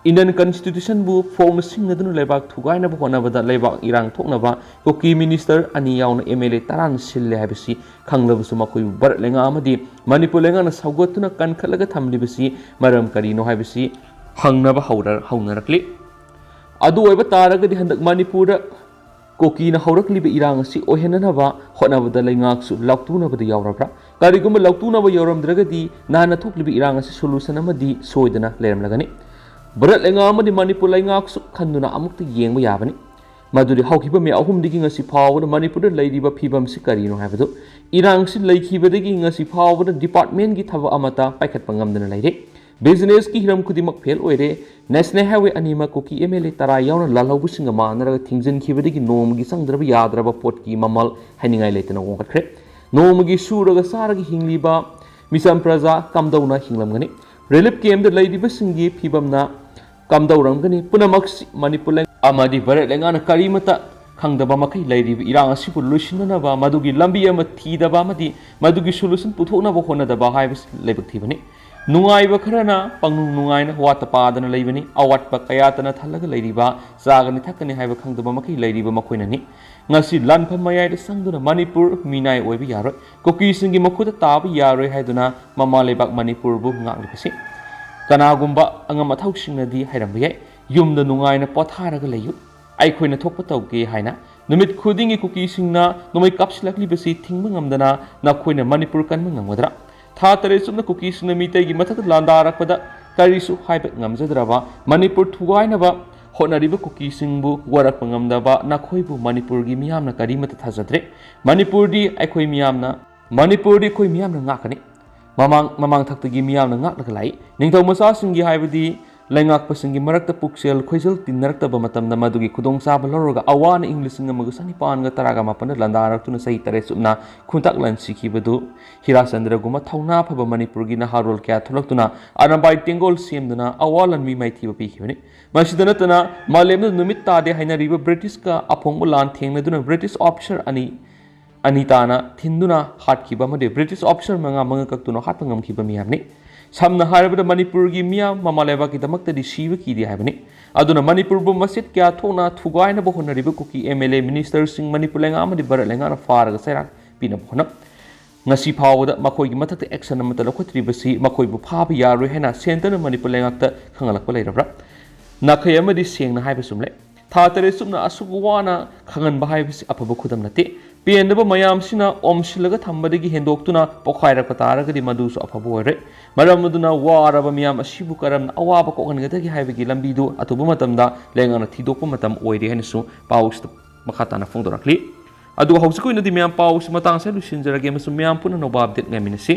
ꯏꯟꯗꯤꯌꯟ ꯀꯟꯁꯇꯤꯇ꯭ꯌꯨꯁꯟꯕꯨ ꯐꯣꯡꯅ ꯁꯤꯡꯅꯗꯨꯅ ꯂꯩꯕꯥꯛ ꯊꯨꯒꯥꯏꯅꯕ ꯍꯣꯠꯅꯕꯗ ꯂꯩꯕꯥꯛ ꯏꯔꯥꯡ ꯊꯣꯛꯅꯕ ꯀꯨꯀꯤ ꯃꯤꯅꯤꯁꯇꯔ ꯑꯅꯤ ꯌꯥꯎꯅ ꯑꯦꯝ ꯑꯦꯜ ꯑꯦ ꯇꯔꯥꯅ ꯁꯤꯜꯂꯦ ꯍꯥꯏꯕꯁꯤ ꯈꯪꯂꯕꯁꯨ ꯃꯈꯣꯏꯕꯨ ꯚꯥꯔꯠ ꯂꯩꯉꯥꯛ ꯑꯃꯗꯤ ꯃꯅꯤꯄꯨꯔ ꯂꯩꯉꯥꯛꯅ ꯁꯧꯒꯠꯇꯨꯅ ꯀꯟꯈꯠꯂꯒ ꯊꯝꯂꯤꯕꯁꯤ ꯃꯔꯝ ꯀꯔꯤꯅꯣ ꯍꯥꯏꯕꯁꯤ ꯍꯪꯅꯕ ꯍꯧꯔ-, ꯍꯧꯅꯔꯛꯂꯤ꯫ ꯑꯗꯨ ꯑꯣꯏꯕ ꯇꯥꯔꯒꯗꯤ ꯍꯟꯗꯛ ꯃꯅꯤꯄꯨꯔꯗ ꯀꯨꯀꯤꯅ ꯍꯧꯔꯛꯂꯤꯕ ꯏꯔꯥꯡ ꯑꯁꯤ ꯑꯣꯏꯍꯟꯅꯅꯕ ꯍꯣꯠꯅꯕꯗ ꯂꯩꯉꯥꯛꯁꯨ ꯂꯥꯎꯇꯨꯅꯕꯗ ꯌꯥꯎꯔꯕ꯭ꯔꯥ? ꯀꯔꯤꯒꯨꯝꯕ ꯂꯥꯎꯇꯨꯅꯕ ꯌꯥꯎꯔꯝꯗ꯭ꯔꯒꯗꯤ ꯅꯍꯥꯟꯅ ꯊꯣꯛꯂꯤꯕ ꯏꯔꯥꯡ ꯑꯁꯤ ꯁꯣꯂꯨꯁꯟ ꯑꯃꯗꯤ ꯁꯣꯏꯗꯅ ꯂꯩꯔꯝꯂꯒꯅꯤ꯫ ꯚꯥꯔꯠ ꯂꯩꯉꯥꯛ ꯑꯃꯗꯤ ꯃꯅꯤꯄꯨꯔ ꯂꯩꯉꯥꯛꯁꯨ ꯈꯟꯗꯨꯅ ꯑꯃꯨꯛꯇ ꯌꯦꯡꯕ ꯌꯥꯕꯅꯤ꯫ ꯃꯗꯨꯗꯤ ꯍꯧꯈꯤꯕ ꯃꯦ ꯑꯍꯨꯝꯗꯒꯤ ꯉꯁꯤ ꯐꯥꯎꯕꯗ ꯃꯅꯤꯄꯨꯔꯗ ꯂꯩꯔꯤꯕ ꯐꯤꯕꯝꯁꯤ ꯀꯔꯤꯅꯣ ꯍꯥꯏꯕꯗꯨ꯫ ꯏꯔꯥꯡꯁꯤ ꯂꯩꯈꯤꯕꯗꯒꯤ ꯉꯁꯤ ꯐꯥꯎꯕꯗ departmentꯀꯤ ꯊꯕꯛ ꯑꯃꯠꯇ ꯄꯥꯏꯈꯠꯄ ꯉꯝꯗꯅ ꯂꯩꯔꯦ꯫ Businessꯀꯤ ꯍꯤꯔꯝ ꯈꯨꯗꯤꯡꯃꯛ fail ꯑꯣꯏꯔꯦ꯫ National Highway ꯑꯅꯤꯃꯛ ꯀꯨꯀꯤ MLA ꯇꯔꯥ ꯌꯥꯎꯅ ꯂꯥꯜꯍꯧꯕꯁꯤꯡꯒ ꯃꯥꯟꯅꯔꯒ ꯊꯤꯡꯖꯤꯟꯈꯤꯕꯗꯒꯤ ꯅꯣꯡꯃꯒꯤ ꯆꯪꯗ꯭ꯔꯕ ꯌꯥꯗ꯭ꯔꯕ ꯄꯣꯠꯀꯤ ꯃꯃꯜ ꯍꯥꯏꯅꯤꯡꯉꯥꯏ ꯂꯩꯇꯅ ꯋꯥꯡꯈꯠꯈ꯭ꯔꯦ꯫ ꯅꯣꯡꯃꯒꯤ ꯁꯨꯔꯒ ꯆꯥꯔꯒ ꯍꯤꯡꯂꯤꯕ ꯃꯤꯆꯝ ꯄ꯭ꯔꯖꯥ ꯀꯝꯗꯧꯅ ꯍꯤꯡꯂꯝꯒꯅꯤ? Relief campꯇ ꯂꯩꯔꯤꯕꯁꯤꯡꯒꯤ ꯐꯤꯕꯝꯅ ꯀꯝꯗꯧꯔꯝꯒꯅꯤ? ꯄꯨꯝꯅꯃꯛꯁꯤ ꯃꯅꯤꯄꯨꯔ ꯂꯩ-, ꯑꯃꯗꯤ ꯚꯥꯔꯠ ꯂꯩꯉꯥꯛꯅ ꯀꯔꯤꯃꯠꯇ ꯈꯪꯗꯕ ꯃꯈꯩ ꯂꯩꯔꯤꯕ ꯏꯔꯥꯡ ꯑꯁꯤꯕꯨ ꯂꯣꯏꯁꯤꯟꯅꯅꯕ, ꯃꯗꯨꯒꯤ ꯂꯝꯕꯤ ꯑꯃ ꯊꯤꯗꯕ ꯑꯃꯗꯤ ꯃꯗꯨꯒꯤ solution ꯄꯨꯊꯣꯛꯅꯕ ꯍꯣꯠꯅꯗꯕ ꯍꯥꯏꯕꯁꯤ ꯂꯥꯏꯕꯛ ꯊꯤꯕꯅꯤ꯫ ꯅꯨꯡꯉꯥꯏꯕ ꯈꯔꯅ ꯄꯪꯅꯨꯡ ꯅꯨꯡꯉꯥꯏꯅ ꯋꯥꯠꯇ ꯄꯥꯗꯅ ꯂꯩꯕꯅꯤ꯫ ꯑꯋꯥꯠꯄ ꯀꯌꯥꯇꯅ ꯊꯜꯂꯒ ꯂꯩꯔꯤꯕ, ꯆꯥꯒꯅꯤ ꯊꯛꯀꯅꯤ ꯍꯥꯏꯕ ꯈꯪꯗꯕ ꯃꯈꯩ ꯂꯩꯔꯤꯕ ꯃꯈꯣꯏꯅꯅꯤ꯫ ꯉꯁꯤ ꯂꯥꯟꯐꯝ ꯃꯌꯥꯏꯗ ꯆꯪꯗꯨꯅ ꯃꯅꯤꯄꯨꯔ ꯃꯤꯅꯥꯏ ꯑꯣꯏꯕ ꯌꯥꯔꯣꯏ꯫ ꯀꯨꯀꯤꯁꯤꯡꯒꯤ ꯃꯈꯨꯠꯇ ꯇꯥꯕ ꯌꯥꯔꯣꯏ ꯍꯥꯏꯗꯨꯅ ꯃꯃꯥ ꯂꯩꯕꯥꯛ ꯃꯅꯤꯄꯨꯔꯕꯨ ꯉꯥꯛꯂꯤꯕꯁꯤ꯫ ꯀꯅꯥꯒꯨꯝꯕ ꯑꯉꯝ ꯑꯊꯧꯁꯤꯡꯅꯗꯤ ꯍꯥꯏꯔꯝꯕ ꯌꯥꯏ, "ꯌꯨꯝꯗ ꯅꯨꯡꯉꯥꯏꯅ ꯄꯣꯊꯥꯔꯒ ꯂꯩꯌꯨ, ꯑꯩꯈꯣꯏꯅ ꯊꯣꯛꯄ ꯇꯧꯒꯦ" ꯍꯥꯏꯅ꯫ ꯅꯨꯃꯤꯠ ꯈꯨꯗꯤꯡꯒꯤ ꯀꯨꯀꯤꯁꯤꯡꯅ ꯅꯣꯡꯃꯩ ꯀꯥꯞꯁꯤꯜꯂꯛꯂꯤꯕꯁꯤ ꯊꯤꯡꯕ ꯉꯝꯗꯅ ꯅꯈꯣꯏꯅ ꯃꯅꯤꯄꯨꯔ ꯀꯟꯕ ꯉꯝꯒꯗ꯭ꯔꯥ? ꯊꯥ ꯇꯔꯦꯠ ꯆꯨꯞꯅ ꯀꯨꯀꯤꯁꯤꯡꯅ ꯃꯤꯇꯩꯒꯤ ꯃꯊꯛꯇ ꯂꯥꯟꯗꯥꯔꯛꯄꯗ ꯀꯔꯤꯁꯨ ꯍꯥꯏꯕ ꯉꯝꯖꯗ꯭ꯔꯕ, ꯃꯅꯤꯄꯨꯔ ꯊꯨꯒꯥꯏꯅꯕ ꯍꯣꯠꯅꯔꯤꯕ ꯀꯨꯀꯤꯁꯤꯡꯕꯨ ꯋꯥꯔꯛꯄ ꯉꯝꯗꯕ ꯅꯈꯣꯏꯕꯨ ꯃꯅꯤꯄꯨꯔꯒꯤ ꯃꯤꯌꯥꯝꯅ ꯀꯔꯤꯃꯠꯇ ꯊꯥꯖꯗ꯭ꯔꯦ꯫ ꯃꯅꯤꯄꯨꯔꯗꯤ ꯑꯩꯈꯣꯏ ꯃꯤꯌꯥꯝꯅ, ꯃꯅꯤꯄꯨꯔꯗꯤ ꯑꯩꯈꯣꯏ ꯃꯤꯌꯥꯝꯅ ꯉꯥꯛꯀꯅꯤ꯫ ꯃꯃꯥꯡ, ꯃꯃꯥꯡ ꯊꯛꯇꯒꯤ ꯃꯤꯌꯥꯝꯅ ꯉꯥꯛꯂꯒ ꯂꯥꯛꯏ꯫ ꯅꯤꯡꯊꯧ ꯃꯆꯥꯁꯤꯡꯒꯤ ꯍꯥꯏꯕꯗꯤ ꯂꯩꯉꯥꯛꯄꯁꯤꯡꯒꯤ ꯃꯔꯛꯇ ꯄꯨꯛꯆꯦꯜ ꯈꯣꯏꯖꯦꯜ ꯇꯤꯟꯅꯔꯛꯇꯕ ꯃꯇꯝꯗ ꯃꯗꯨꯒꯤ ꯈꯨꯗꯣꯡꯆꯥꯕ ꯂꯧꯔꯒ ꯑꯋꯥꯅ ꯏꯪ ꯂꯤꯁꯤꯡ ꯑꯃꯒ ꯆꯅꯤꯄꯥꯟꯒ ꯇꯔꯥꯒ ꯃꯥꯄꯟꯗ ꯂꯥꯟꯗꯥꯔꯛꯇꯨꯅ ꯆꯍꯤ ꯇꯔꯦꯠ ꯆꯨꯞꯅ ꯈꯨꯟꯇꯥꯛ ꯂꯥꯟꯁꯤꯈꯤꯕꯗꯨ ꯍꯤꯔꯥꯆꯟꯗ꯭ꯔꯒꯨꯝꯕ ꯊꯧꯅꯥ ꯐꯕ ꯃꯅꯤꯄꯨꯔꯒꯤ ꯅꯍꯥꯔꯣꯜ ꯀꯌꯥ ꯊꯣꯛꯂꯛꯇꯨꯅ ꯑꯔꯥꯝꯕꯥꯏ ꯇꯦꯡꯒꯣꯜ ꯁꯦꯝꯗꯨꯅ ꯑꯋꯥ ꯂꯥꯟꯃꯤ ꯃꯥꯏꯊꯤꯕ ꯄꯤꯈꯤꯕꯅꯤ꯫ ꯃꯁꯤꯗ ꯅꯠꯇꯅ ꯃꯥꯂꯦꯝꯗ ꯅꯨꯃꯤꯠ ꯇꯥꯗꯦ ꯍꯥꯏꯅꯔꯤꯕ ꯕ꯭ꯔꯤꯇꯤꯁꯀ ꯑꯐꯣꯡꯕ ꯂꯥꯟ ꯊꯦꯡꯅꯗꯨꯅ ꯕ꯭ꯔꯤꯇꯤꯁ officer ꯑꯅꯤ ꯑꯅꯤ ꯇꯥꯅ ꯊꯤꯟꯗꯨꯅ ꯍꯥꯠꯈꯤꯕ ꯑꯃꯗꯤ ꯕ꯭ꯔꯤꯇꯤꯁ officer ꯃꯉꯥ ꯃꯉꯥ ꯀꯛꯇꯨꯅ ꯍꯥꯠꯄ ꯉꯝꯈꯤꯕ ꯃꯤꯌꯥꯝꯅꯤ꯫ ꯁꯝꯅ ꯍꯥꯏꯔꯕꯗ ꯃꯅꯤꯄꯨꯔꯒꯤ ꯃꯤꯌꯥꯝ ꯃꯃꯥ ꯂꯩꯕꯥꯛꯀꯤꯗꯃꯛꯇꯗꯤ ꯁꯤꯕ ꯀꯤꯗꯦ ꯍꯥꯏꯕꯅꯤ꯫ ꯑꯗꯨꯅ ꯃꯅꯤꯄꯨꯔꯕꯨ ꯃꯆꯦꯠ ꯀꯌꯥ ꯊꯣꯛꯅ ꯊꯨꯒꯥꯏꯅꯕ ꯍꯣꯠꯅꯔꯤꯕ ꯀꯨꯀꯤ MLA ministerꯁꯤꯡ ꯃꯅꯤꯄꯨꯔ ꯂꯩꯉꯥꯛ ꯑꯃꯗꯤ ꯚꯥꯔꯠ ꯂꯩꯉꯥꯛꯅ ꯐꯥꯔꯒ ꯆꯩꯔꯥꯛ ꯄꯤꯅꯕ ꯍꯣꯠꯅ-, ꯉꯁꯤ ꯐꯥꯎꯕꯗ ꯃꯈꯣꯏꯒꯤ ꯃꯊꯛꯇ action ꯑꯃꯠꯇ ꯂꯧꯈꯠꯇ꯭ꯔꯤꯕꯁꯤ ꯃꯈꯣꯏꯕꯨ ꯐꯥꯕ ꯌꯥꯔꯣꯏ ꯍꯥꯏꯅ centreꯅ ꯃꯅꯤꯄꯨꯔ ꯂꯩꯉꯥꯛꯇ ꯈꯪꯍꯜꯂꯛꯄ ꯂꯩꯔꯕ꯭ꯔꯥ? ꯅꯥꯈꯩ ꯑꯃꯗꯤ ꯁꯦꯡꯅ ꯍꯥꯏꯕ ꯆꯨꯝꯂꯦ꯫ ꯊꯥ ꯇꯔꯦꯠ ꯆꯨꯞꯅ ꯑꯁꯨꯛ ꯋꯥꯅ ꯈꯪꯍꯟꯕ ꯍꯥꯏꯕꯁꯤ ꯑꯐꯕ ꯈꯨꯗꯝ ꯅꯠꯇꯦ꯫ ꯄꯦꯟꯗꯕ ꯃꯌꯥꯝꯁꯤꯅ ꯑꯣꯝꯁꯤꯜꯂꯒ ꯊꯝꯕꯗꯒꯤ ꯍꯦꯟꯗꯣꯛꯇꯨꯅ ꯄꯣꯈꯥꯏꯔꯛꯄ ꯇꯥꯔꯒꯗꯤ ꯃꯗꯨꯁꯨ ꯑꯐꯕ ꯑꯣꯏꯔꯣꯏ꯫ ꯃꯔꯝ ꯑꯗꯨꯅ ꯋꯥꯔꯕ ꯃꯤꯌꯥꯝ ꯑꯁꯤꯕꯨ ꯀꯔꯝꯅ ꯑꯋꯥꯕ ꯀꯣꯛꯍꯟꯒꯗꯒꯦ ꯍꯥꯏꯕꯒꯤ ꯂꯝꯕꯤꯗꯨ ꯑꯊꯨꯕ ꯃꯇꯝꯗ ꯂꯩꯉꯥꯛꯅ ꯊꯤꯗꯣꯛꯄ ꯃꯇꯝ ꯑꯣꯏꯔꯦ ꯍꯥꯏꯅꯁꯨ ꯄꯥꯎꯁꯤꯗ ꯃꯈꯥ ꯇꯥꯅ ꯐꯣꯡꯗꯣꯔꯛꯂꯤ꯫ ꯑꯗꯨꯒ ꯍꯧꯖꯤꯛꯀꯤ ꯑꯣꯏꯅꯗꯤ ꯃꯌꯥꯝ ꯄꯥꯎꯁꯤ ꯃꯇꯥꯡ ꯑꯁꯤꯗ ꯂꯣꯏꯁꯤꯟꯖꯔꯒꯦ ꯑꯃꯁꯨꯡ ꯃꯌꯥꯝ ꯄꯨꯟꯅ ꯅꯣꯕꯥ ꯑꯞꯗꯦꯠ ꯉꯥꯏꯃꯤꯟꯅꯁꯤ꯫